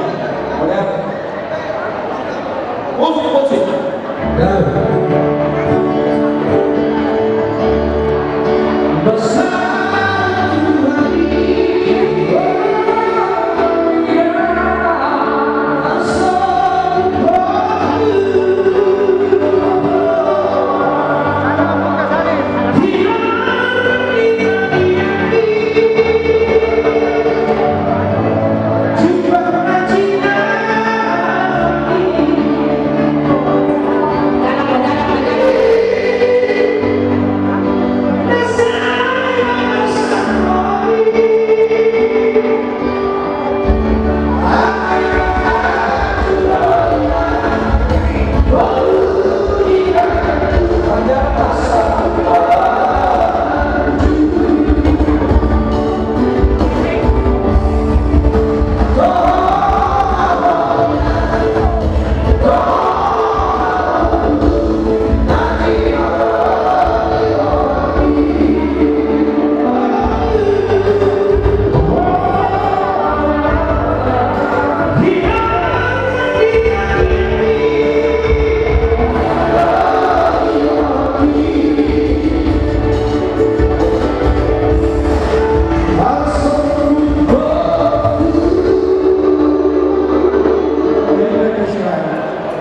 Oleh itu, musik, musik.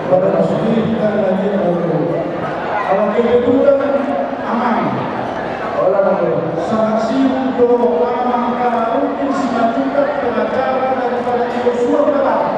Pada muslim dan lagi baru. Kalau kebetulan aman. Orang saksi untuk aman kalau mungkin simajukan pengacara daripada Yosua Barat.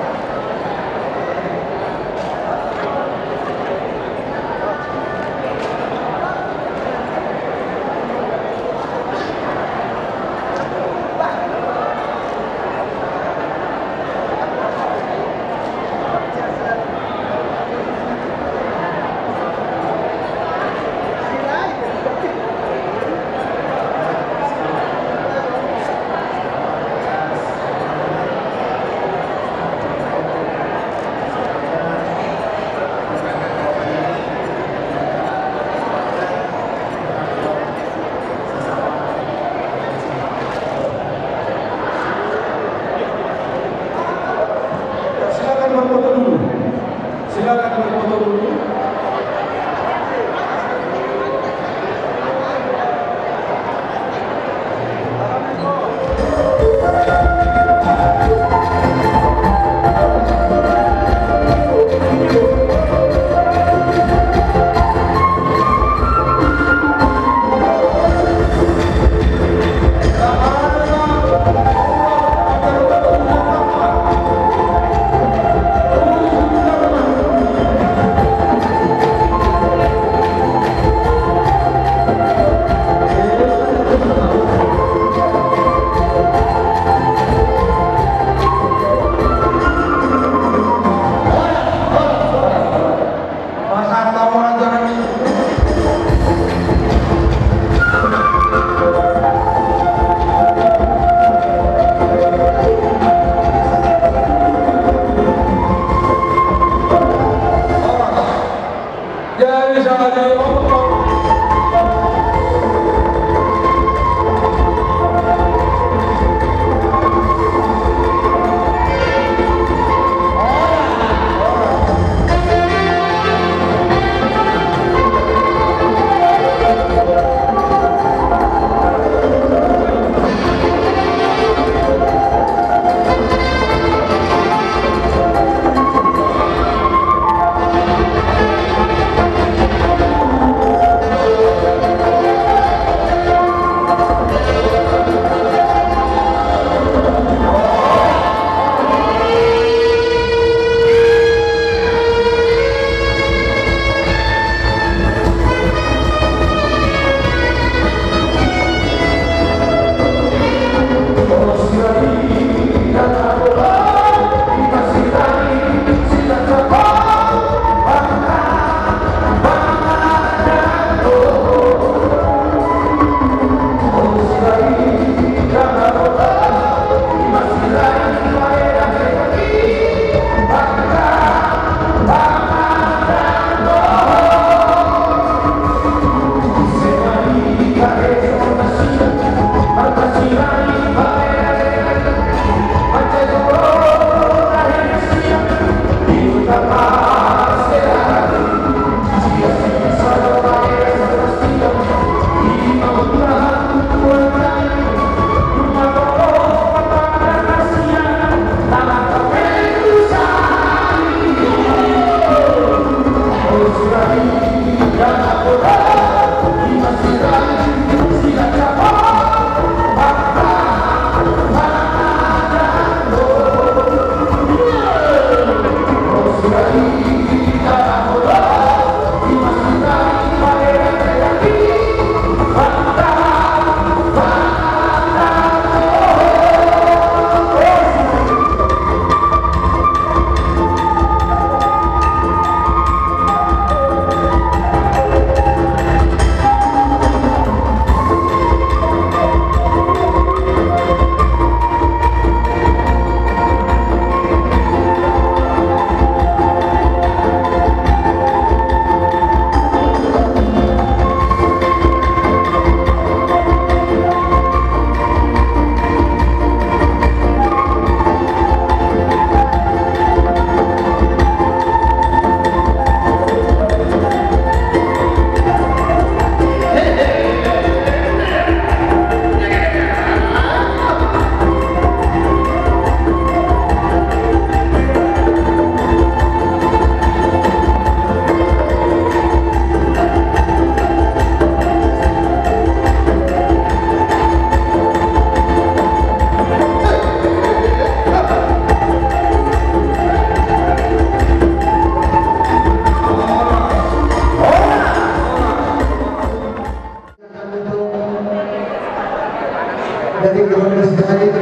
Jadi keluarga Sirait,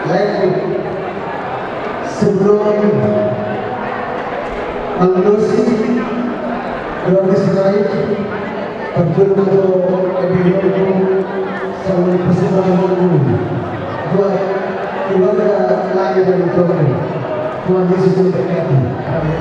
lain sebelum alusi keluarga Sirait, berjuru untuk lebih dulu sama persembahan buat keluarga lain dari Tomo. Tuhan Yesus memberkati. Amin.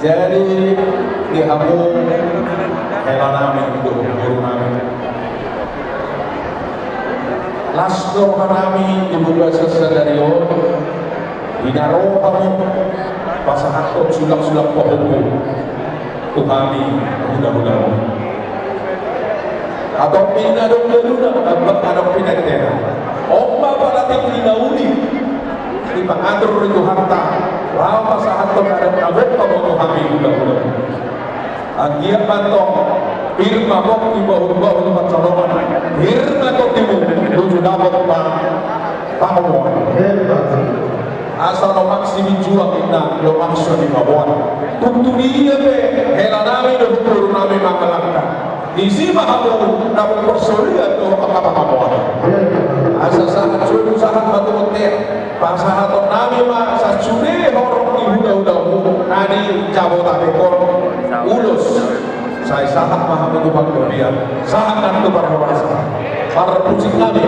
Jadi, di hamu hela nami dohot boru nami, las do roha nami di bagasan sadari on, di na ro hamu pasahathon sulak-sulak pahompu tu hami hula-hula on. Antong pinadok gaduna, antong pinadok pinadok. On ma pala tingki na uli dipangatur ni Tuhanta laho pasahathon adat na gok hamu tu hami hula-hula. Anggiat ma antong pir ma gok di bahul-bahul pansalongan, pir ma tondi mu nuju dapot pa hamu. Asa lomak siminjuang inna lomak simaboan. Tung tu dia pe hela nami dohot boru nami mangalangka, disi ma hamu na mangkorsoria dohot angka pangamoan. Asa sahat solu sahat ma tu bontean, pasahaton nami ma sasude horong ni hula-hulamu na di Jabotabek on. Ulos. Sai sahat ma hamu tu panggabean, sahat nang tu parhorasan. Parmusik nami.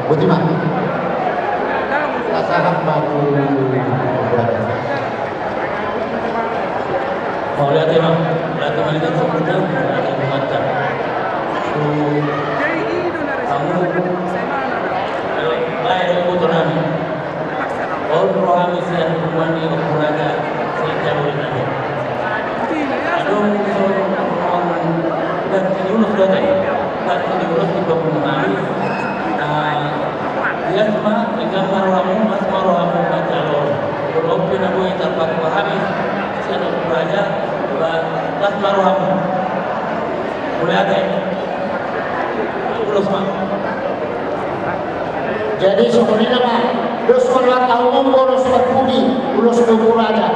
Boti ma. Pasahat ma tu. Mauliate ma. Mauliate ma di Tuhan, mauliate ma di Tuhan. Tu hamu, eh, baen do iboto nami. On rohami sian punguan ni Ompu Raja, sian jabodebek. Adong dison, on, ganti ni ulos do ate, ganti ni ulos di punguan nami. Nah, las ma, las ma rohamu, las ma rohamu manjalo. Molo on pe na boi tarpatupa hami sian Ompu Raja, ba, las ma rohamu. Mauliate. Ulos ma. Jadi songon i ma, dos ma rohanta hamu, boru Sipangkubui, ulos ni Ompu Raja.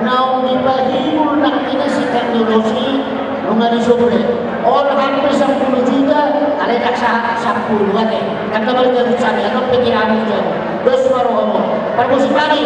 Naung dipahibul nangkin i singkat ni ulos i, nunga dijou be. On hampir sampulu juta, alai ndang sahat sampulu ate. Kan na balik jabut sani, adong pe tiramu jabut. Dos ma rohamu. Parmusik nami.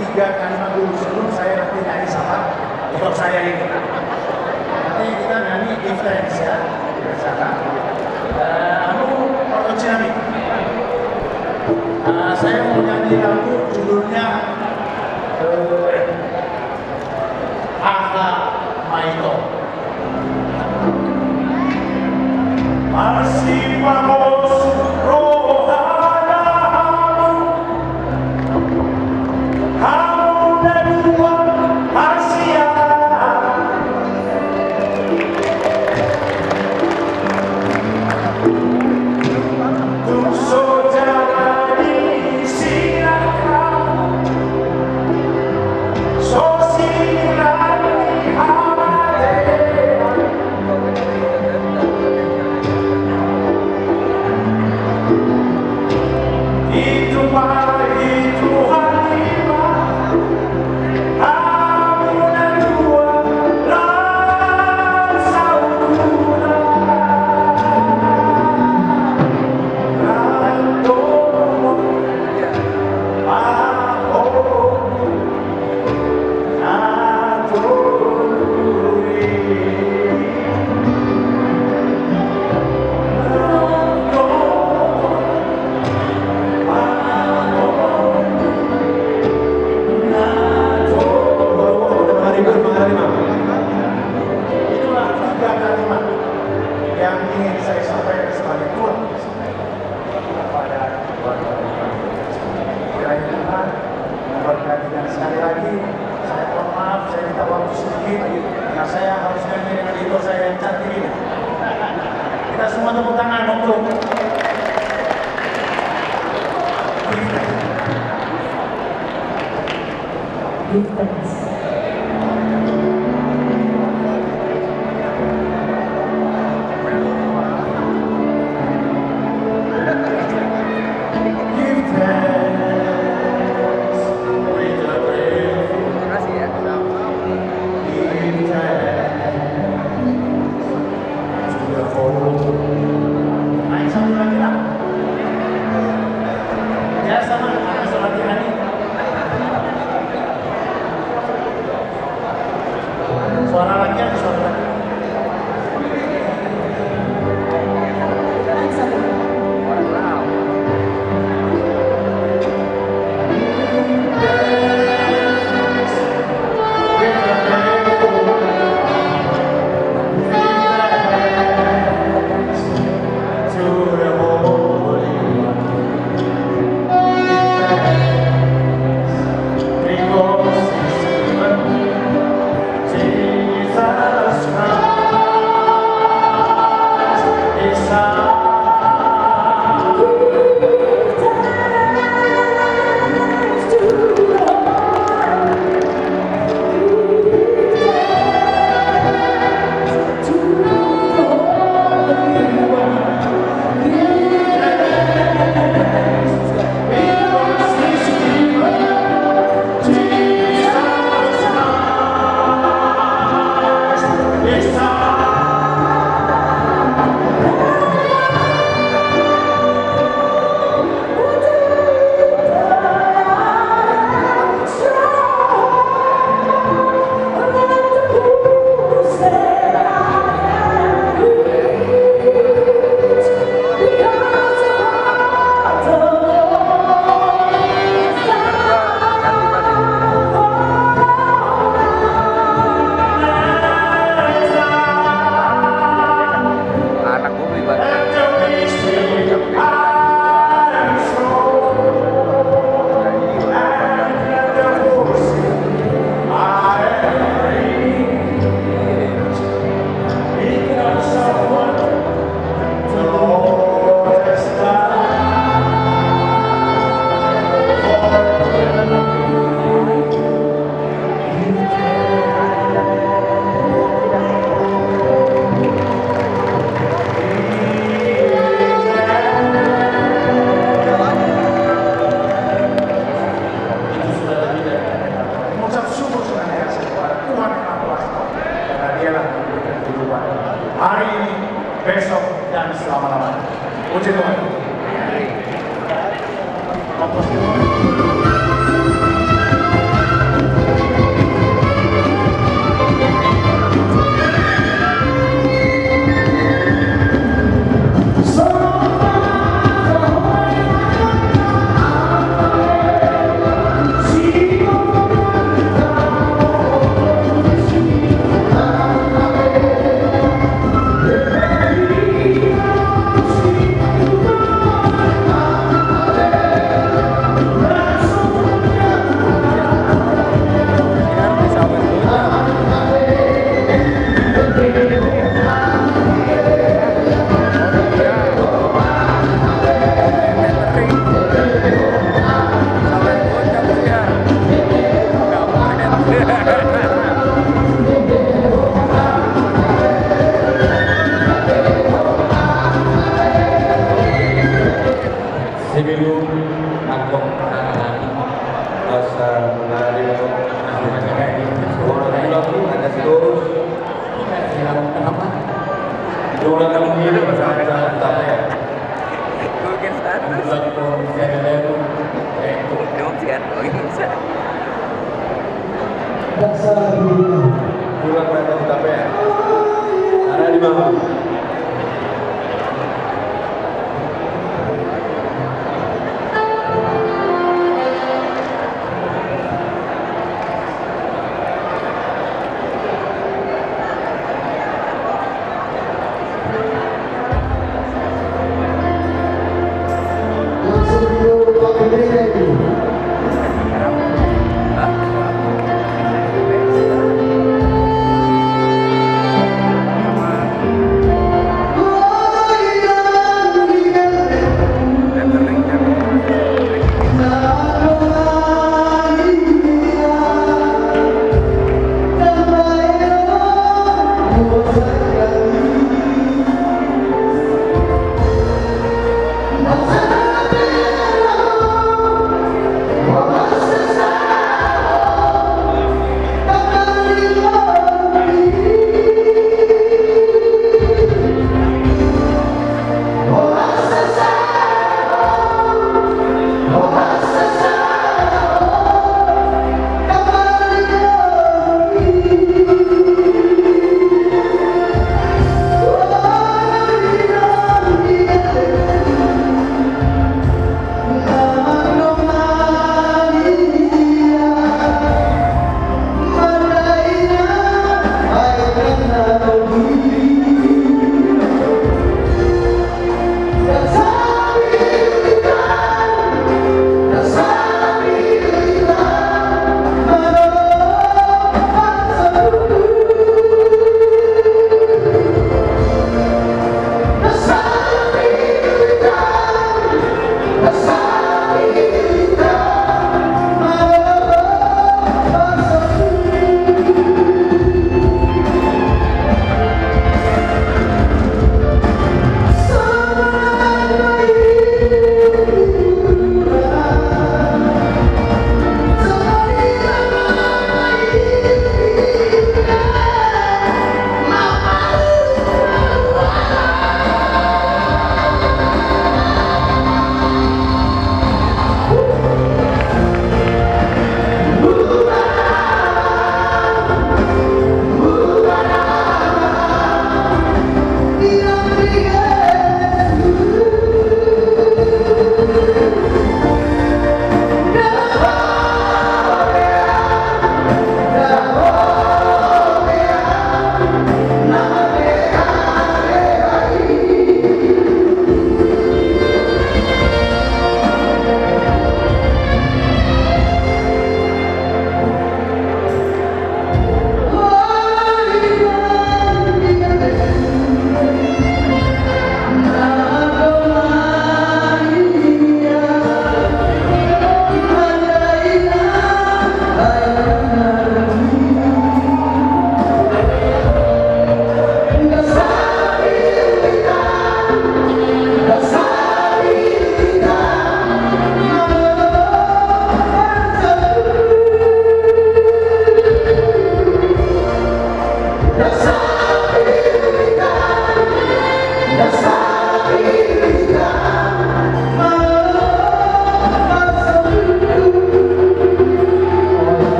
tiga kalimat dulu sebelum saya nanti nyanyi sama motor saya ini. Nanti kita nyanyi intens ya, biasakan. Eh, anu, Pak Oci Nami. Eh, saya mau nyanyi lagu judulnya, eh, Aha Maito. Masipahos rohana hamu, hamu na dua hasian. Tung so jadi sinangkap, so sinangkap di hamatean. Itu ma itu halima. Itulah tiga kalimat yang ingin saya sampaikan sebagai tuan kepada keluarga. Kiranya Tuhan memberkati. Dan sekali lagi, saya mohon maaf, saya minta waktu sedikit, karena saya harus nyanyi dengan itu saya yang cantik ini. Kita semua tepuk tangan untuk Give thanks. Give thanks with a grateful heart. Give thanks. Naik satu lagi lah. Ya, sama, sama latihan nih. Suara lagi, ada suara lagi. Naik satu.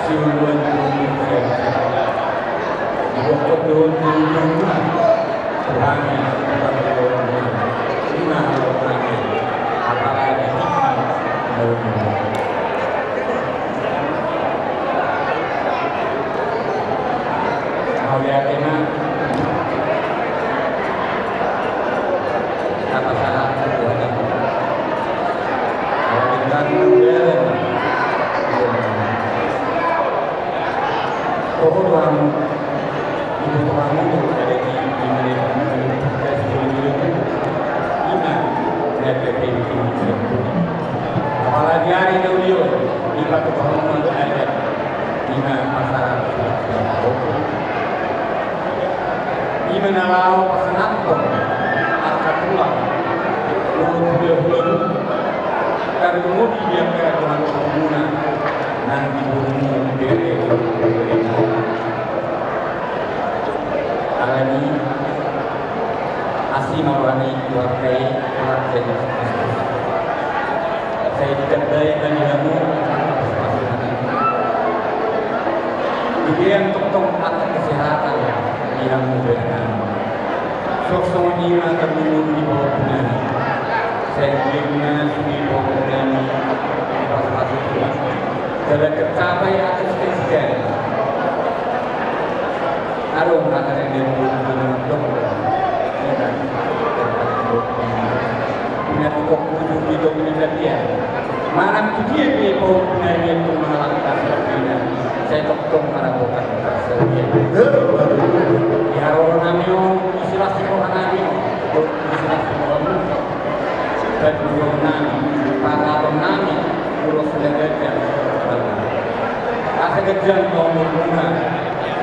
Siuluan tu siap-siap. Dibokkon do tu jumlah. Tuhan yang tukang doa. Ima doa kami. Apalagi kita mau doa. Mauliate ma. Tapasahat tu Tuhan. Mauliate ma. Toho do hamu. Ibu Tuhan itu ada di, di mana itu. Ima. Apalagi ari na uli on. Ima tu hamu ada. Ima pasahat. Ima na laho pasahathon angka tulang. Nunga hulahula. Tarlumobi di angka tulang tulang. Nang di borumu bere. Alani. Asi ma roha ni Tuhan i, Tuhan Jesus Kristus. Sai ditandai ma di hamu. Dibereng tongtong angka kesehatan di hamu bereng. Songon i ma tarlumobi di pahompu nami. Sai dibereng ma sude pahompu nami. Pas-pas itu. Jala tercapai atas kesehatan. Adong hata yang dia buat dengan dokter. Punya tukok kudu di domina dia. Mana tu dia dia bau punya dia tu malah kasih dia. Saya dokter mana bukan kasih dia. Ya orang nami on, istilah si orang nami on. Istilah si orang nami. Pasahaton nami, ulos na ganjang. Asa ganjang ma umurmuna,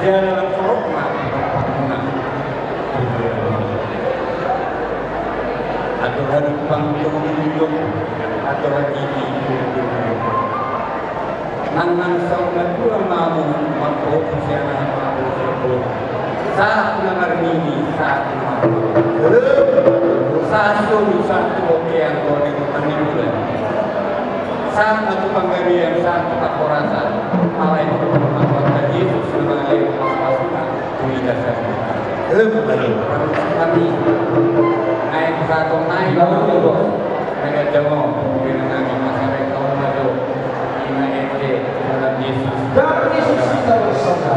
jala lam sorok ma umurmuna. Atur hadumpang tu ujung, atur hatiti tu ujung. Nang nang saur matua ma hamu, marpoku sian anak marpoku. Sahat tu na marnini, sahat tu na marnini. Sahat solu, sahat tu bontean, tu hita ni bulan. Sahat ma tu panggabean, sahat tu panghorasan. Alai tu panghorasan Jesus na mangalehon pasu-pasuna tu hita saluhutna. Parmusik nami. Naeng sahat on naeng. Naeng jamo, pemimpinan nami, masyarakat kaum maju. Ima ente, dalam Yesus. Dalam Yesus kita bersama.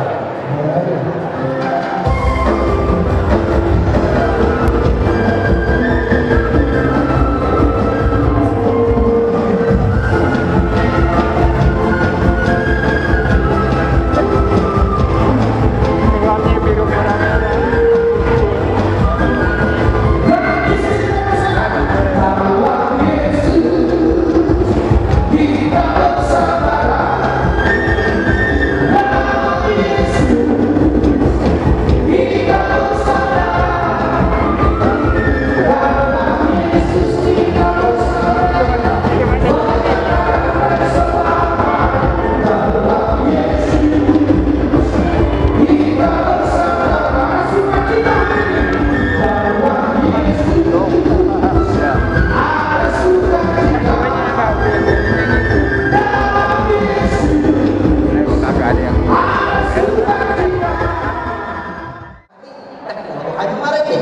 Tuhan marende.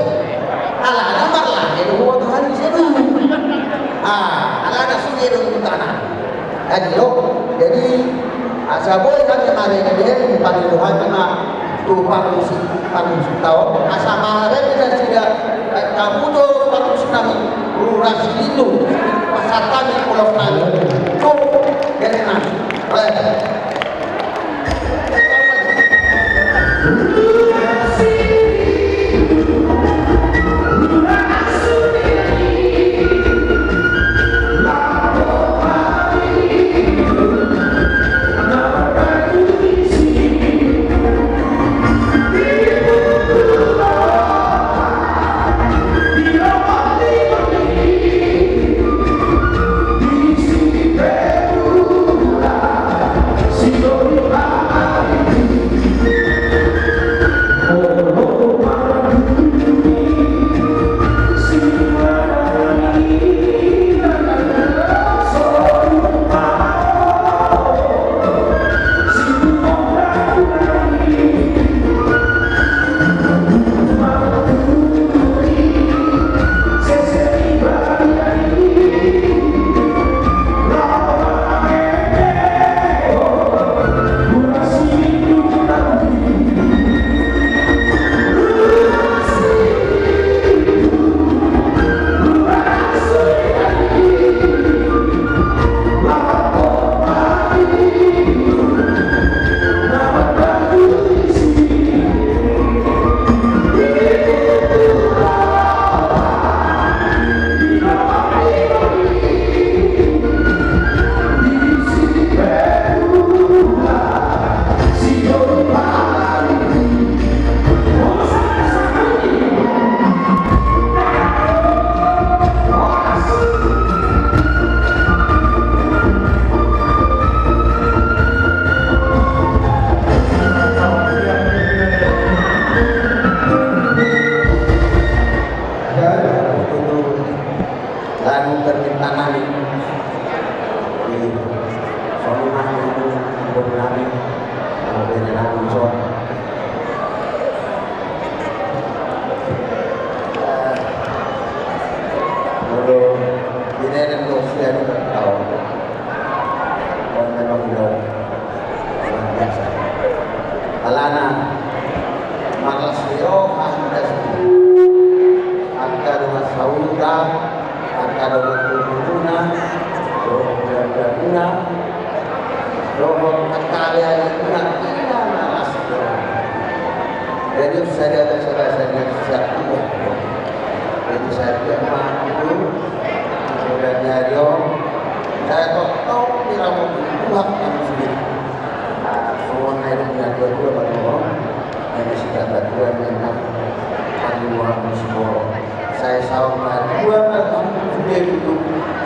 Alana marlande do Tuhan di situ. Ah, alana sude do Tuhan. Jadi lo, jadi asa boi hami marende, pangido hami ma tu parmusik, parmusik tao. Asa marende nasida, eh, tabuto parmusik nami, ruras itu, pasar kami, pulau kami. Tuh, jadi nami. Oleh. Alana marlas do i, angka dongan sahuta, angka dongan tubumuna, dohot keluargamuna, dohot angka alealemuna, ima marlas do i. Jadi sada basa-basa na siap. Jadi sadia ma itu, kemudian dari om, sai tongtong diramoti Tuhan manusia. Nah, songon na didok na dua-dua ma do, na didok na dua-dua ma, na dua-dua ma. Sai saur matua ma hamu sude tutu,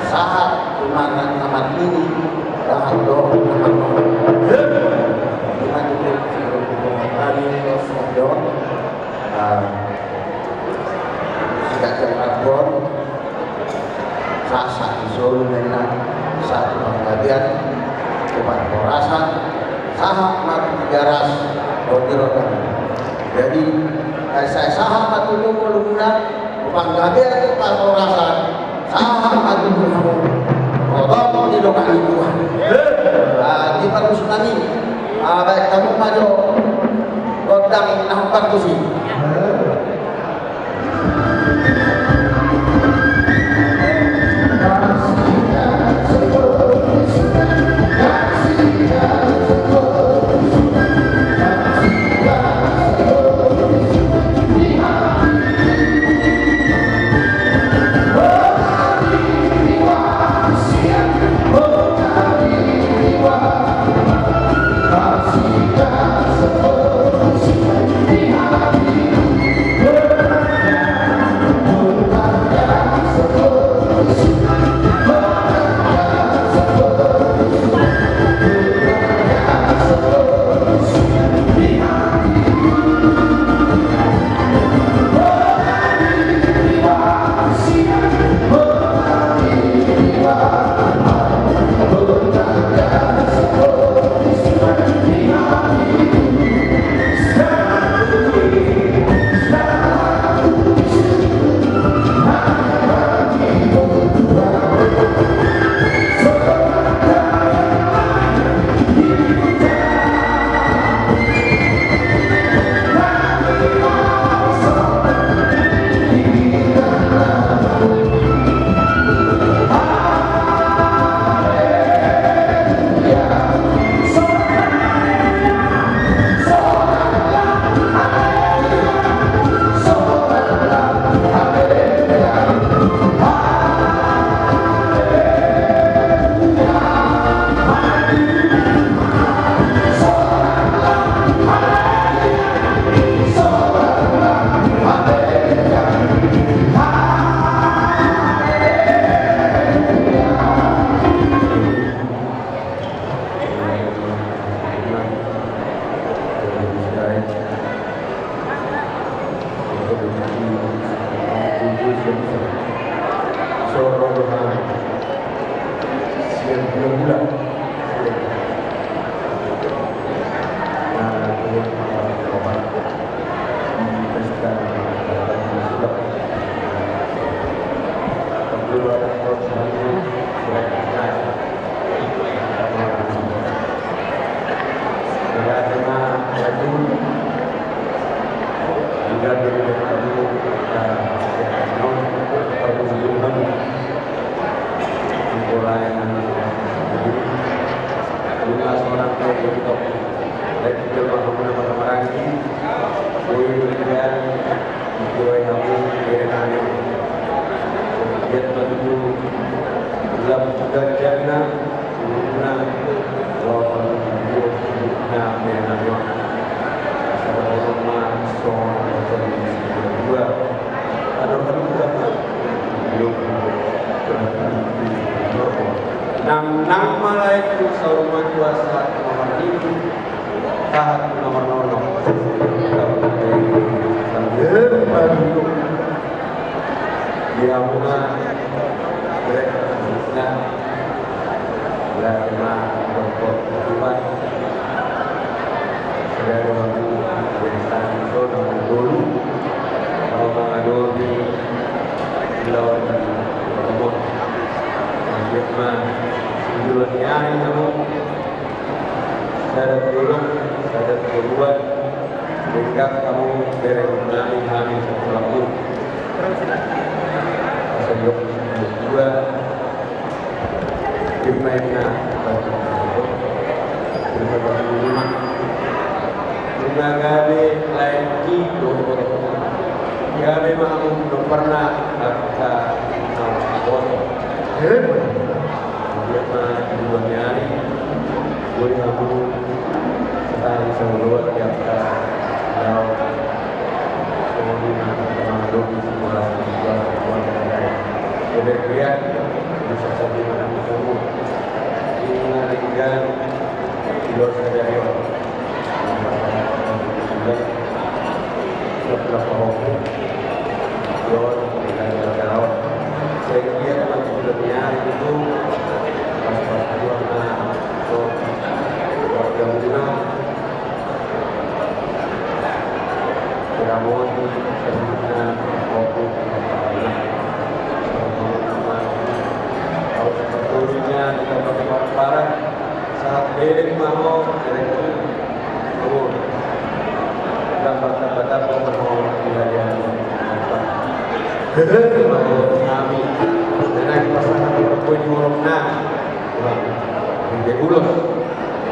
sahat tu mangan na marnini, sahat dohot na marnono. Ima tutu, kami, ah, sigajar Ambon, sahat-sahat ni solu ninna, sahat tu panggabean, tu parhorasan, sahat ma tu Tigaras, dohot di rondang. Jadi, eh, sai sahat ma tu ngolumuna, tu panggabean, tu parhorasan, sahat ma tu hamu. Oto di dokani Tuhan. Ah, di parmusik nami, ah, baen hamu ma jo gondang na hombar tusi. Nang, nang ma lae tu saur matua sahat tu na marnini, sahat tu na marnono. Di hamuna, Tuhan. Sadari on, di sana, di sana, dulu. Kalau mangadopi, di laut, di laut. Lanjut, Mas. Dulu ni hari, kamu. Sada tolu, sada tolu, denggan hamu bereng nami, hami sakulamuna. Asa diok dua. Ima inna, ima batu lima. Ima gabe lain i dohot. Gabe ma hamu dohot pernah angka naung boto. Ima dua ni ari. Boi hamu. Satahi saoloan di angka dao. Songon i ma angka pangadopi, sikola, sikola, sikola. Bebek dia. Bisa sabi mana kamu. Ini denggan. Di luar sadari on. Lapo-lapo hoki. Di luar sadari on. Saya kira teman-teman yang itu pas-pas dua, nah, so, warga rumah. Kira mau di selanjutnya, kopi, tahu sebetulnya di tempat-tempat parah, sahat bereng ma ho, bereng tu. Namun, tambah-tambah-tambah ma ho, di harian. Hehe, ma ho, kami. Naeng pasahat, kopi, di warung, nah. Wah, di ulos.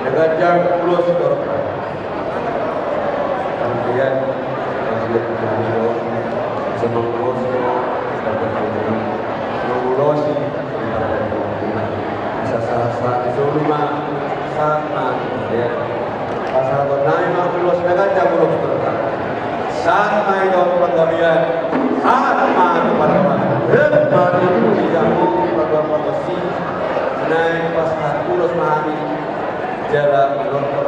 Dengan jam ulos, warung, nah. Kemudian, kemudian, kemudian, semangat, semangat, semangat, mengulosi, bisa sahat-sahat di solu ma, sahat ma, ya. Pasahaton nami ma ulos na ganjang ulos. Sahat ma i dohot panggabean, sahat ma i dohot panggabean. Hep ma i dohot panggabean. Naeng pasahat ulos ma hami, jala manortor.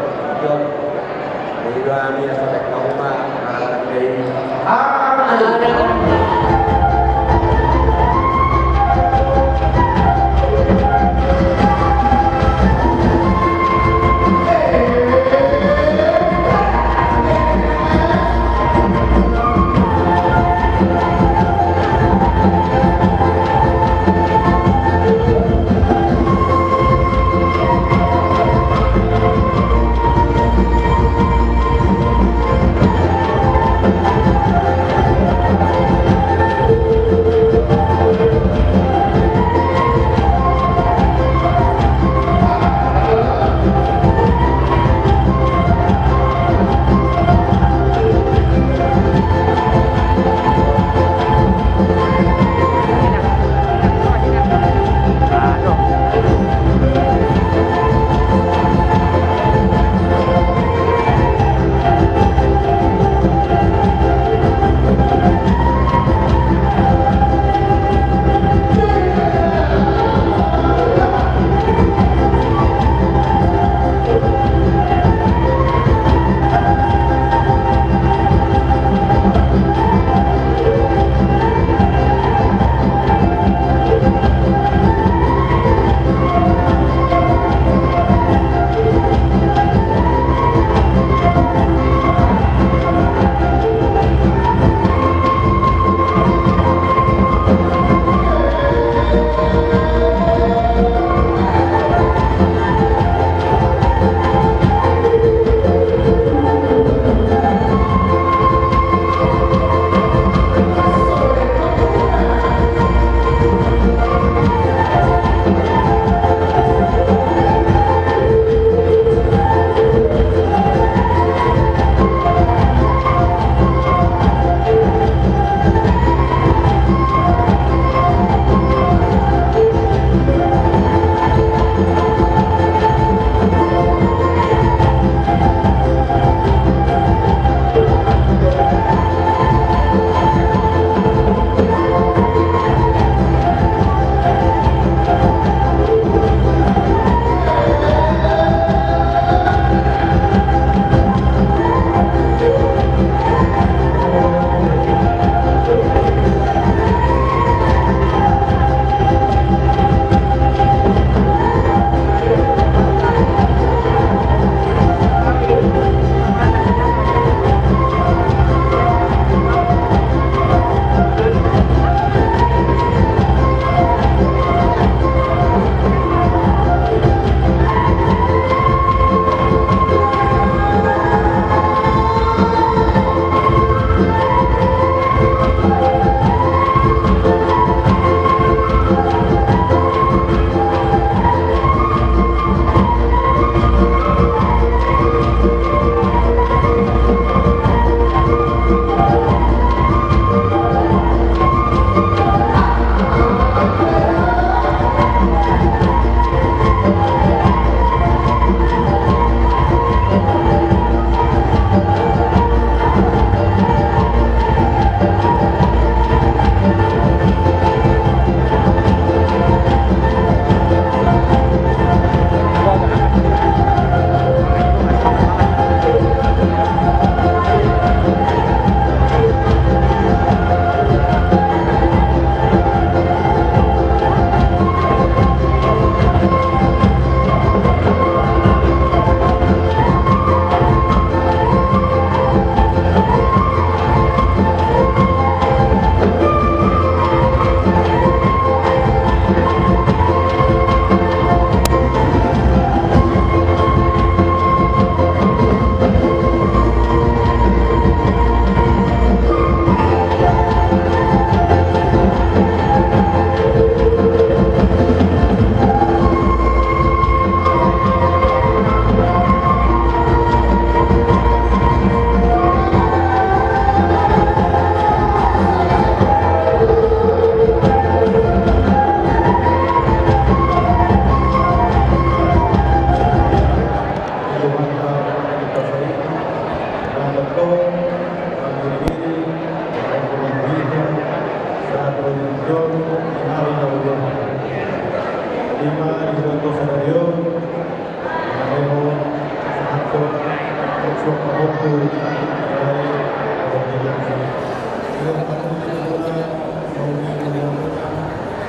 Jadi doa hami asa baik kau ma.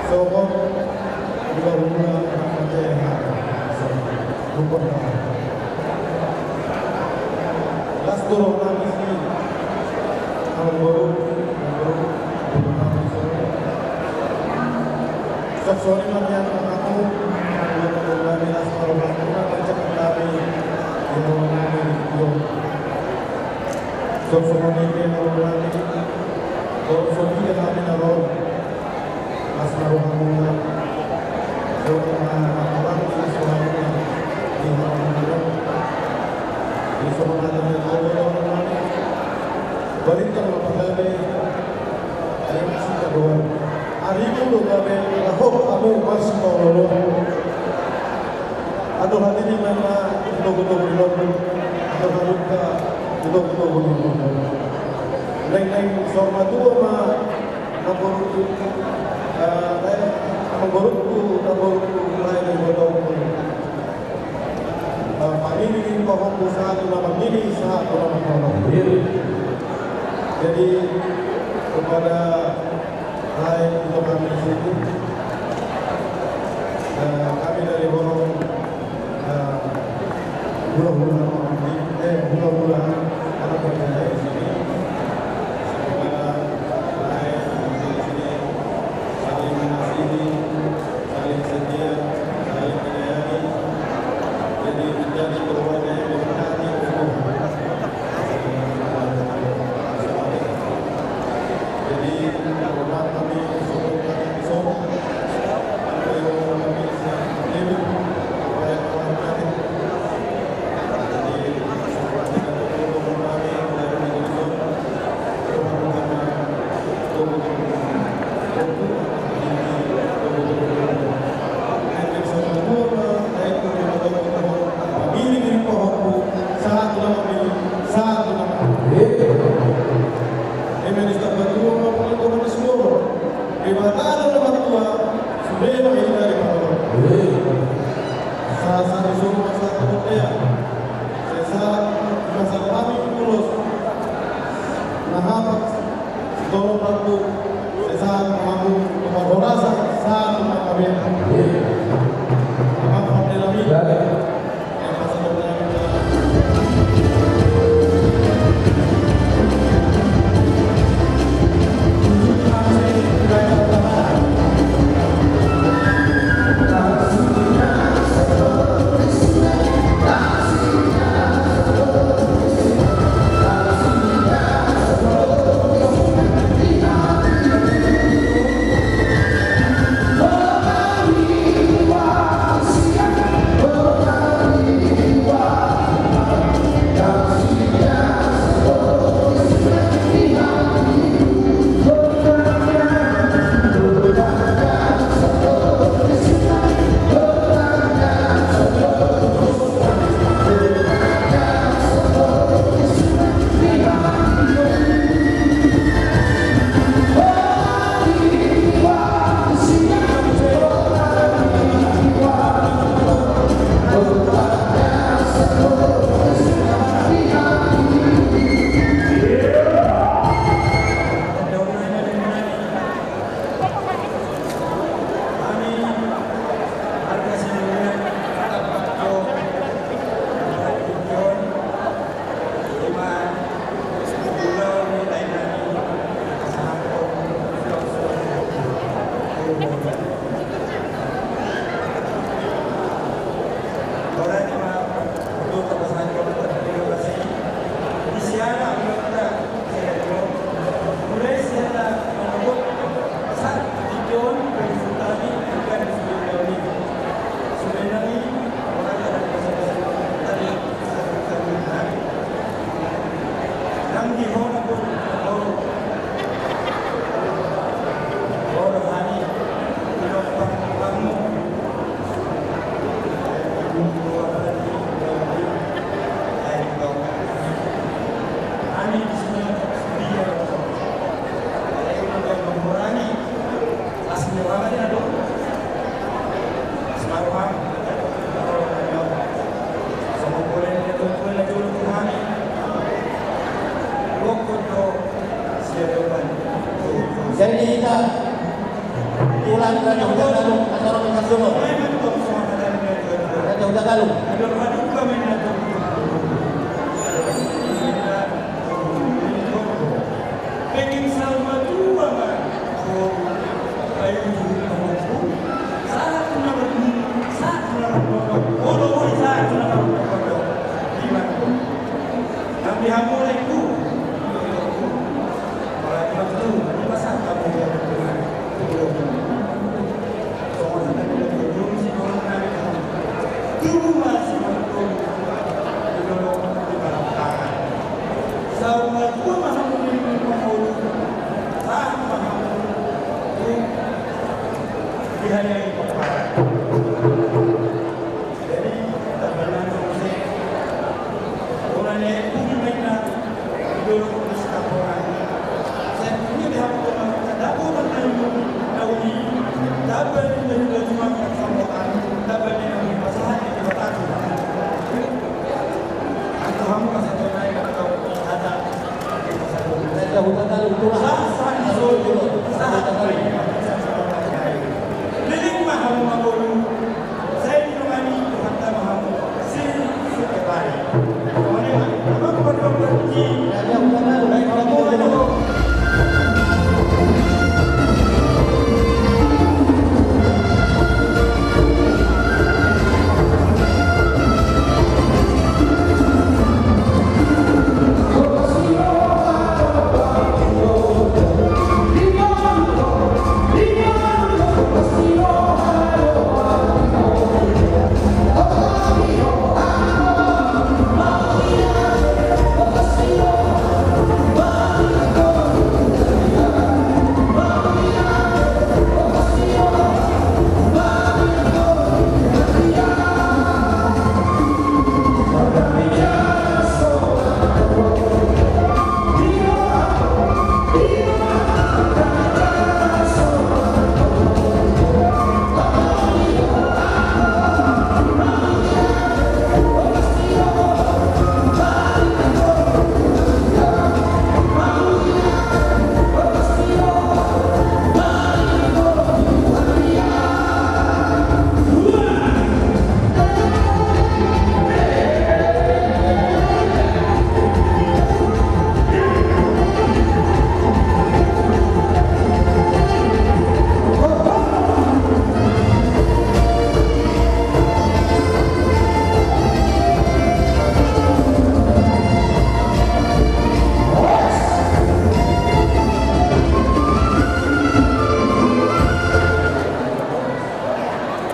Sohot hulahula anak manjae hata. Las do roha nami si amangboru, amangboru, amangboru nami so. Songon i ma nian amangboru nami, las ma roha nami, las ma roha nami. Songon i ma nian amangboru nami. Songon i ma nian amangboru nami. Las ma rohamuna. Songon i ma las rohamuna. Di rohamuna. Di songon i ma las rohamuna. Barita ma pagabe. Ayo sita doan. Ari minggu do gabe, ala hop amu masih mau lolo. Aduh hati ni mama, togo-togo di lolo. Aduh haluka, togo-togo di lolo. Neng-neng, sorma tua ma, Namborukku, eh, eh, namborukku, namborukku, lae ni ibotongku. Eh, pangini ni pahompu satu nama ngini, satu nama pahompu. Jadi, kepada lae ibotong kami di sini, eh, kami dari Borong, eh, hulahula, eh, hulahula, anak bercanda di sini. Saling mengasihi, saling setia, saling menyayangi. Jadi menjadi keluarga yang diberkati oleh Tuhan. Jadi, mohon maaf kami, sebelum kami besok, kami mohon kami siap dulu. Jadi, Raja Hutagalung, Raja Hutagalung. Jadi, tabanan muse. Ora ne, bumi maina, idolo kulis kaporan. Saya punya di hapus, dapat tentang daun ini, dapat menjadi cuma kaporan, dapat dengan pasangan di kota. Atau kamu kasih tunai atau ada.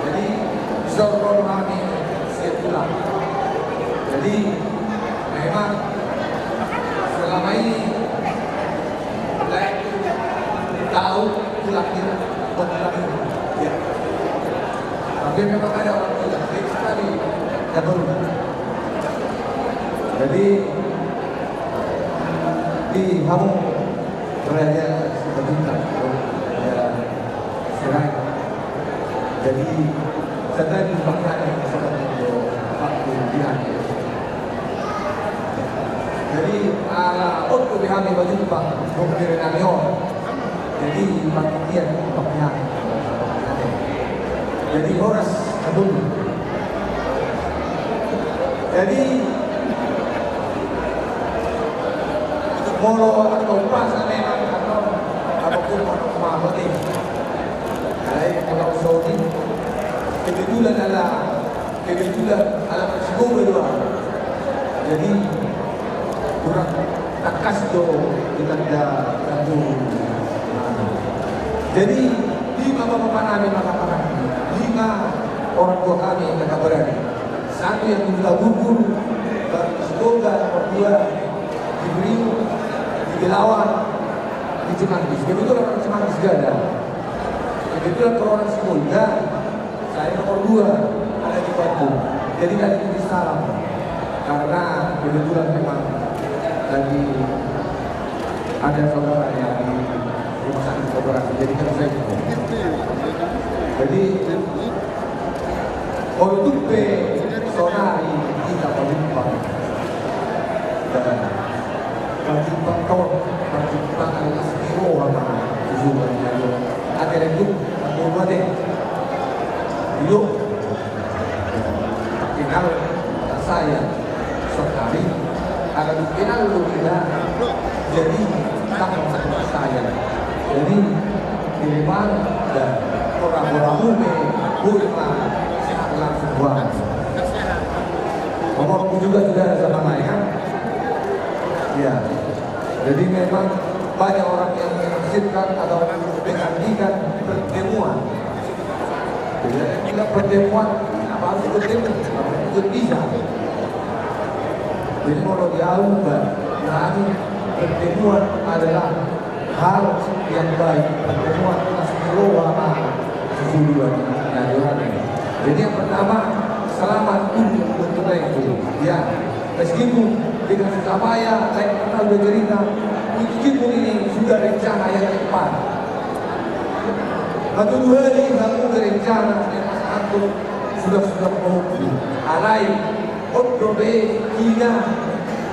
Jadi, bisa orang kami siap pulang. Jadi, memang selama ini saya tahu pulangnya buat kami. Ya. Tapi memang ada orang pulang. Jadi, sekali, ya, baru. Jadi, di hamu, Raja Simatupang, Raja Sirait. Jadi, saya tadi pakai waktu di akhir. Jadi, ala untuk di hami baju pak, untuk diri nami on. Jadi, panitia, pakai. Jadi, horas, aduh. Jadi, molo atau pas, memang atau apapun, mau mati. Alai, kalau Saudi, kebetulan ala, kebetulan ala Sigoga dua. Jadi, kurang tangkas do ditanda tantu. Jadi, lima bapak nami mangkatai, lima orang tua kami kakak beradik. Satu yang di Tabubur, baru di Sibolga, nomor dua di Priuk, di Belawan, di Cimanggis. Kebetulan orang Cimanggis gak ada. Kebetulan kalau orang Sibolga, saya nomor dua, ada di Bandung. Jadi, tadi itu salam. Karena kebetulan memang lagi ada saudara yang di rumah sakit operasi. Jadi, kan saya ikut. Jadi, molo tung pe sonari hita pajumpang. Dan pajumpang tong, pajumpang adalah siro ama tujuan. Akhirnya itu, aku buat Sekali, karena dikenal lo kita, jadi tak saya. Jadi, minimal dan orang-orang umum, gue mah langsung banget. Ngomong juga sudah sama ya. Ya. Jadi memang banyak orang yang menafsirkan atau mengandikan pertemuan. Jadi, kita pertemuan, apa harus bertemu? Apa itu bisa? Jadi, kalau di au, Pak, nah, pertemuan adalah hal yang baik. Pertemuan pasti roha, sesungguhnya. Nah, di mana? Jadi, yang pertama, selamat untuk, untuk itu. Ya. Meskipun dengan susah payah, saya kenal becerita, meskipun ini sudah rencana yang tepat. Satu dua hari kamu berencana, saya pasang aku sudah, sudah mau. Alai, untuk be, kina,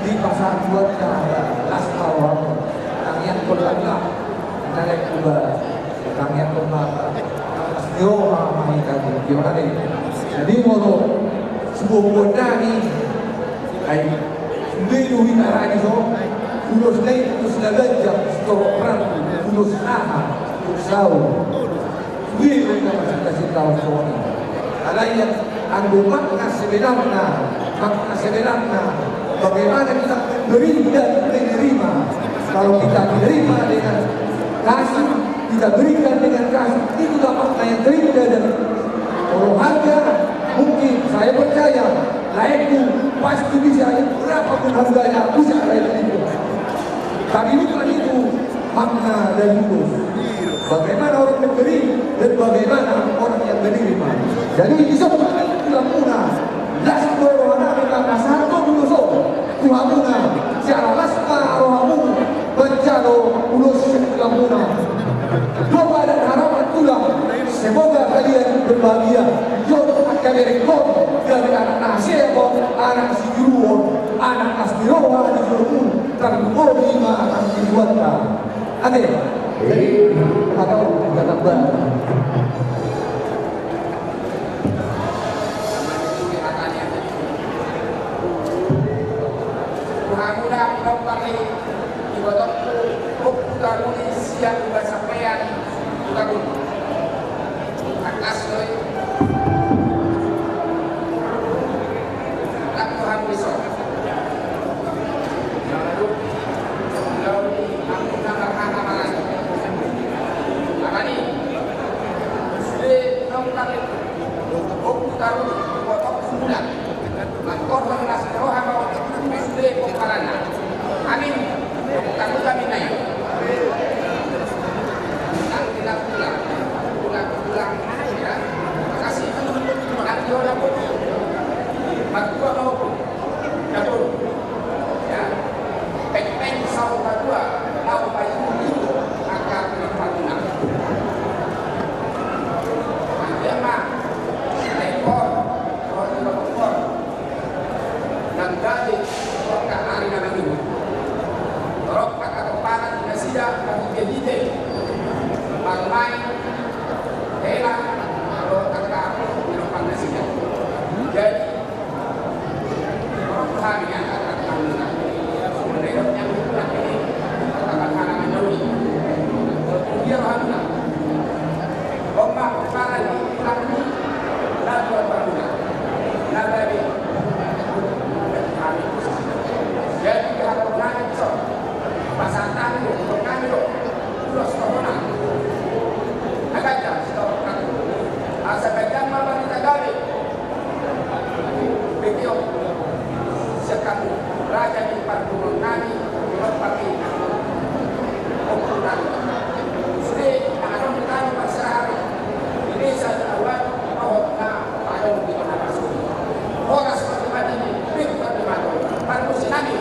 di pasar buat dah, las tau aku. Yang yang pertama, kita lihat juga. Tangiang pemata, pasti roha ma hita tu. Gimana nih? Jadi, molo sebuah buah daging, ai, sude do hita ragi so, ulos na i, ulos na ganjang, sitorop rambu, ulos na aha, ulos saur. Sude do hita masing-masing tahu semua ini. Alai yang anggo makna sebenarna, makna sebenarna, bagaimana kita memberi dan menerima. Kalau kita menerima dengan kasih, kita berikan dengan kasih, itulah makna yang terindah dan kalau harga, mungkin saya percaya, laekmu pasti bisa, berapa pun harganya, bisa saya beli. Tapi bukan itu makna dari ulos. Bagaimana orang memberi dan bagaimana orang yang menerima. Jadi, di samping tulang muna, las do roha nami, karena satu ulos tu hamuna, siala las ma rohamu manjalo ulos tulang muna. Doa dan harapan tulang, semoga kalian berbahagia. Yo, angka berengkon, dari anak na hasea on, anak na sijuruon, anak na siroha di jurmu, tarlumobi ma angka tujuanta. Ate. Atau kata bang. Tuhan udah, Tuhan pakai, ibaratku, oh, Tuhan ini siap, udah sampean, Tuhan. Atas doi. Tapi Tuhan bisa. Lalu, lalu, aku nak makan apa lagi? Apa nih? Sudah, nonton itu. Aku taruh di kotak sebulan. Mangkorhon las ni roha ma on, sude pomparanna. Amin. Tanggu kami nai. Tanggu tulang, tulang, tulang. Ya. Makasih. Tanggu tulang. Martua mau. Dapur. Ya. Peng-peng saung martua. Mau bayu itu. Angka tulang martua. Angka ma. Lekor. Roti rokok. Nang gabe, rongkap ari na mangihut. Rongkap atau pangan di nasida, pahite-hite. Pangmain, hela, rongkap kapu, di rongkap nasida. Jadi, rongkap hami angkat-angkat. Sebenarnya, yang itu lagi, angkat-angkat halaman dulu. Dia rohamuna. Oma, para di tulang ni, na tuan bangunan. Na gabe. Jadi, pihak orang itu, pasangan itu, orang itu, terus orang. Agak jam, stop. Asa gajah mama kita gabe. Begitu. Sekarang raja di parpulung nami, di parpati. Oku nami. Sude, tangan nami parsahari. Di desa di awal, bahwa na, padong di mana masuk. Horas parpati, pintar di mata. Parmusi nami.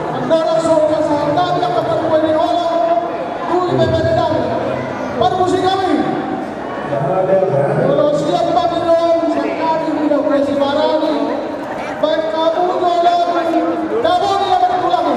Andorang so hupasahat hami angka parbue ni holong tu ipepede nami, parmusik nami. Molo siap hami dohot musik nami, milo presi parani. Baen hamu jolo, tabo ni na martulang i.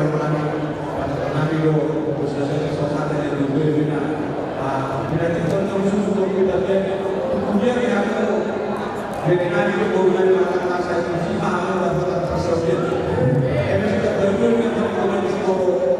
Rohani, pasahaton nami do, khususna sahat-sahat ni dua bina. Ah, bina tingkos na khusus untuk kita, ya. Kemudian ya, aku, bina nami do, bina nami, maka saya kunci, ah, aku dapat persoalan. Ini kita berdua dengan teman-teman di sekolah.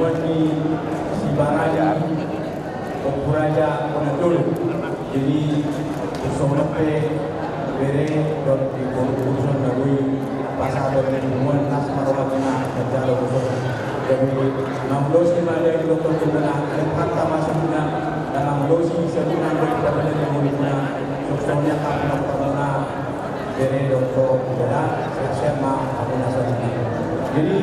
Ni si Barani, Ompu Raja Bona Tolu. Jadi songon on pe bere dohot di urusan na boi pasahat ni punguan, las ma rohanta manjalo boso. Jadi mangulosi ma di dokter guru na, lemhanta ma saluhutna, na mangulosi saluhutna, dohot di pamina ni mulutna, songon i angka pinasahaton na. Jadi dokter guru na, sehat-sehat ma hamuna saluhutna. Jadi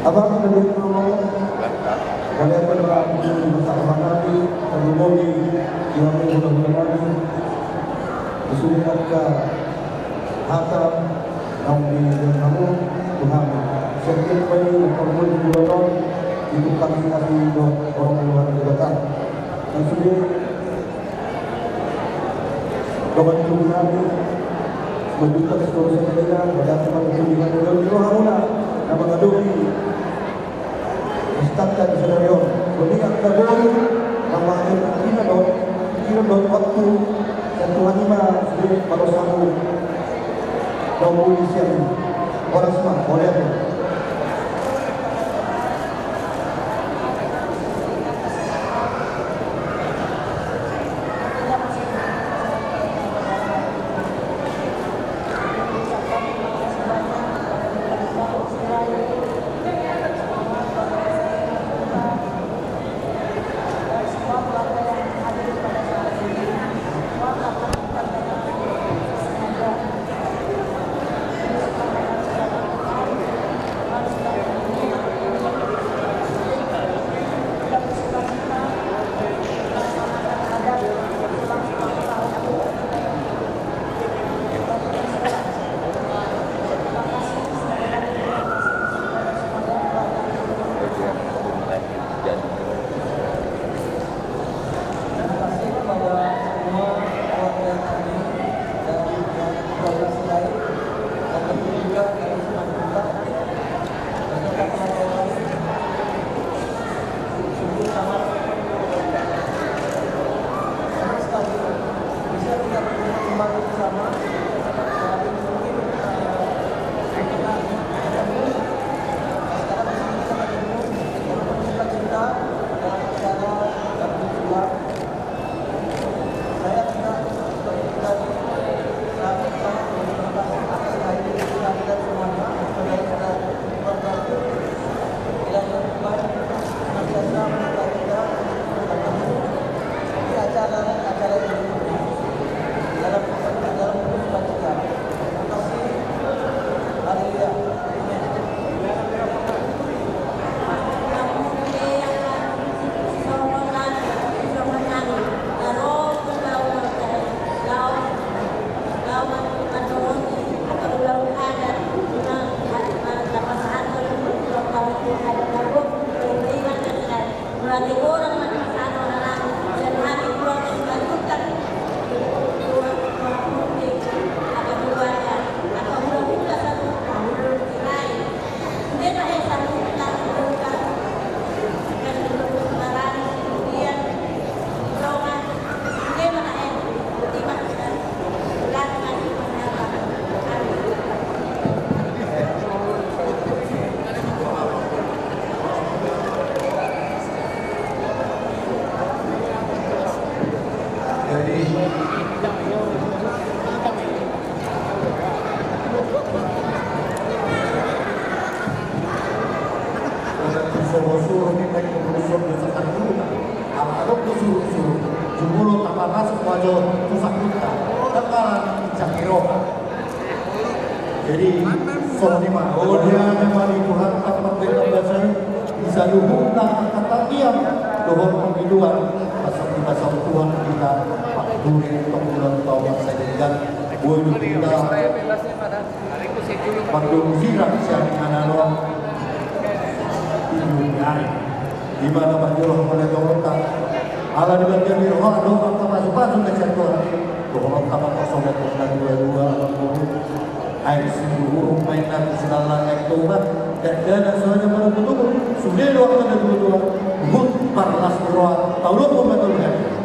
Abang, dari Purwo, dari Purwo, dari Purwo, dari Purwo, di sini ada hata naung diberikan hamu tu hami. Setiap kali berkumpul di Purwo, itu kami kasih orang Purwo di Batam. Dan sini Bapak Ibu nami, menunjukkan seluruh sekalian, pada teman itu dengan beliau di rohamuna, nama ngadopi, Ustaz dan Senior, beli angka bolu, nama akhir kira dong, kira dong waktu, dan Tuhan ima, sendiri pada sabu, dong bolu siang, horas ma, oleh. Terima kasih kepada semua keluarga kami dari keluarga Sirait, dan tentu juga dari Simanjuntak, beserta keluarga kami. Sungguh sangat senang sekali bisa kita bertemu kembali bersama. Dari mungkin, eh, kita ketemu, sekarang di sini kita ketemu, walaupun kita cinta dalam acara dan berjuang. Jadi, suruh-suruh ni baik suruh-suruh. Ala adong do suruh-suruh. Jumolo tamba masuk wajo tu sakuta. Dangkalan icak iroha. Jadi, songon i ma. Oh, dia nama di Tuhan tak merdeka bahasa. Di saluhutna angka tangiang dohot pangidoan, pasal di pasal Tuhan kita, Pak Duri, Pak Bulan, Pak Umar, saya jadikan. Boi do hita mandok sirang sian inganan on. Ido ni ari. Ima na parjolo hamu na dohononta. Ala di bagian ni roha dohot angka pasupasu na sian Tuhan i. Dohononta ma songon na dua-dua ala boru. Aek Sinuhurung ma inna tu Sinallang Aek Toba. Dakdanak so hajam marungut-ungut. Sude do angka na dua-dua. Huhut parlas ni roha. Taulompu ma tolu hali.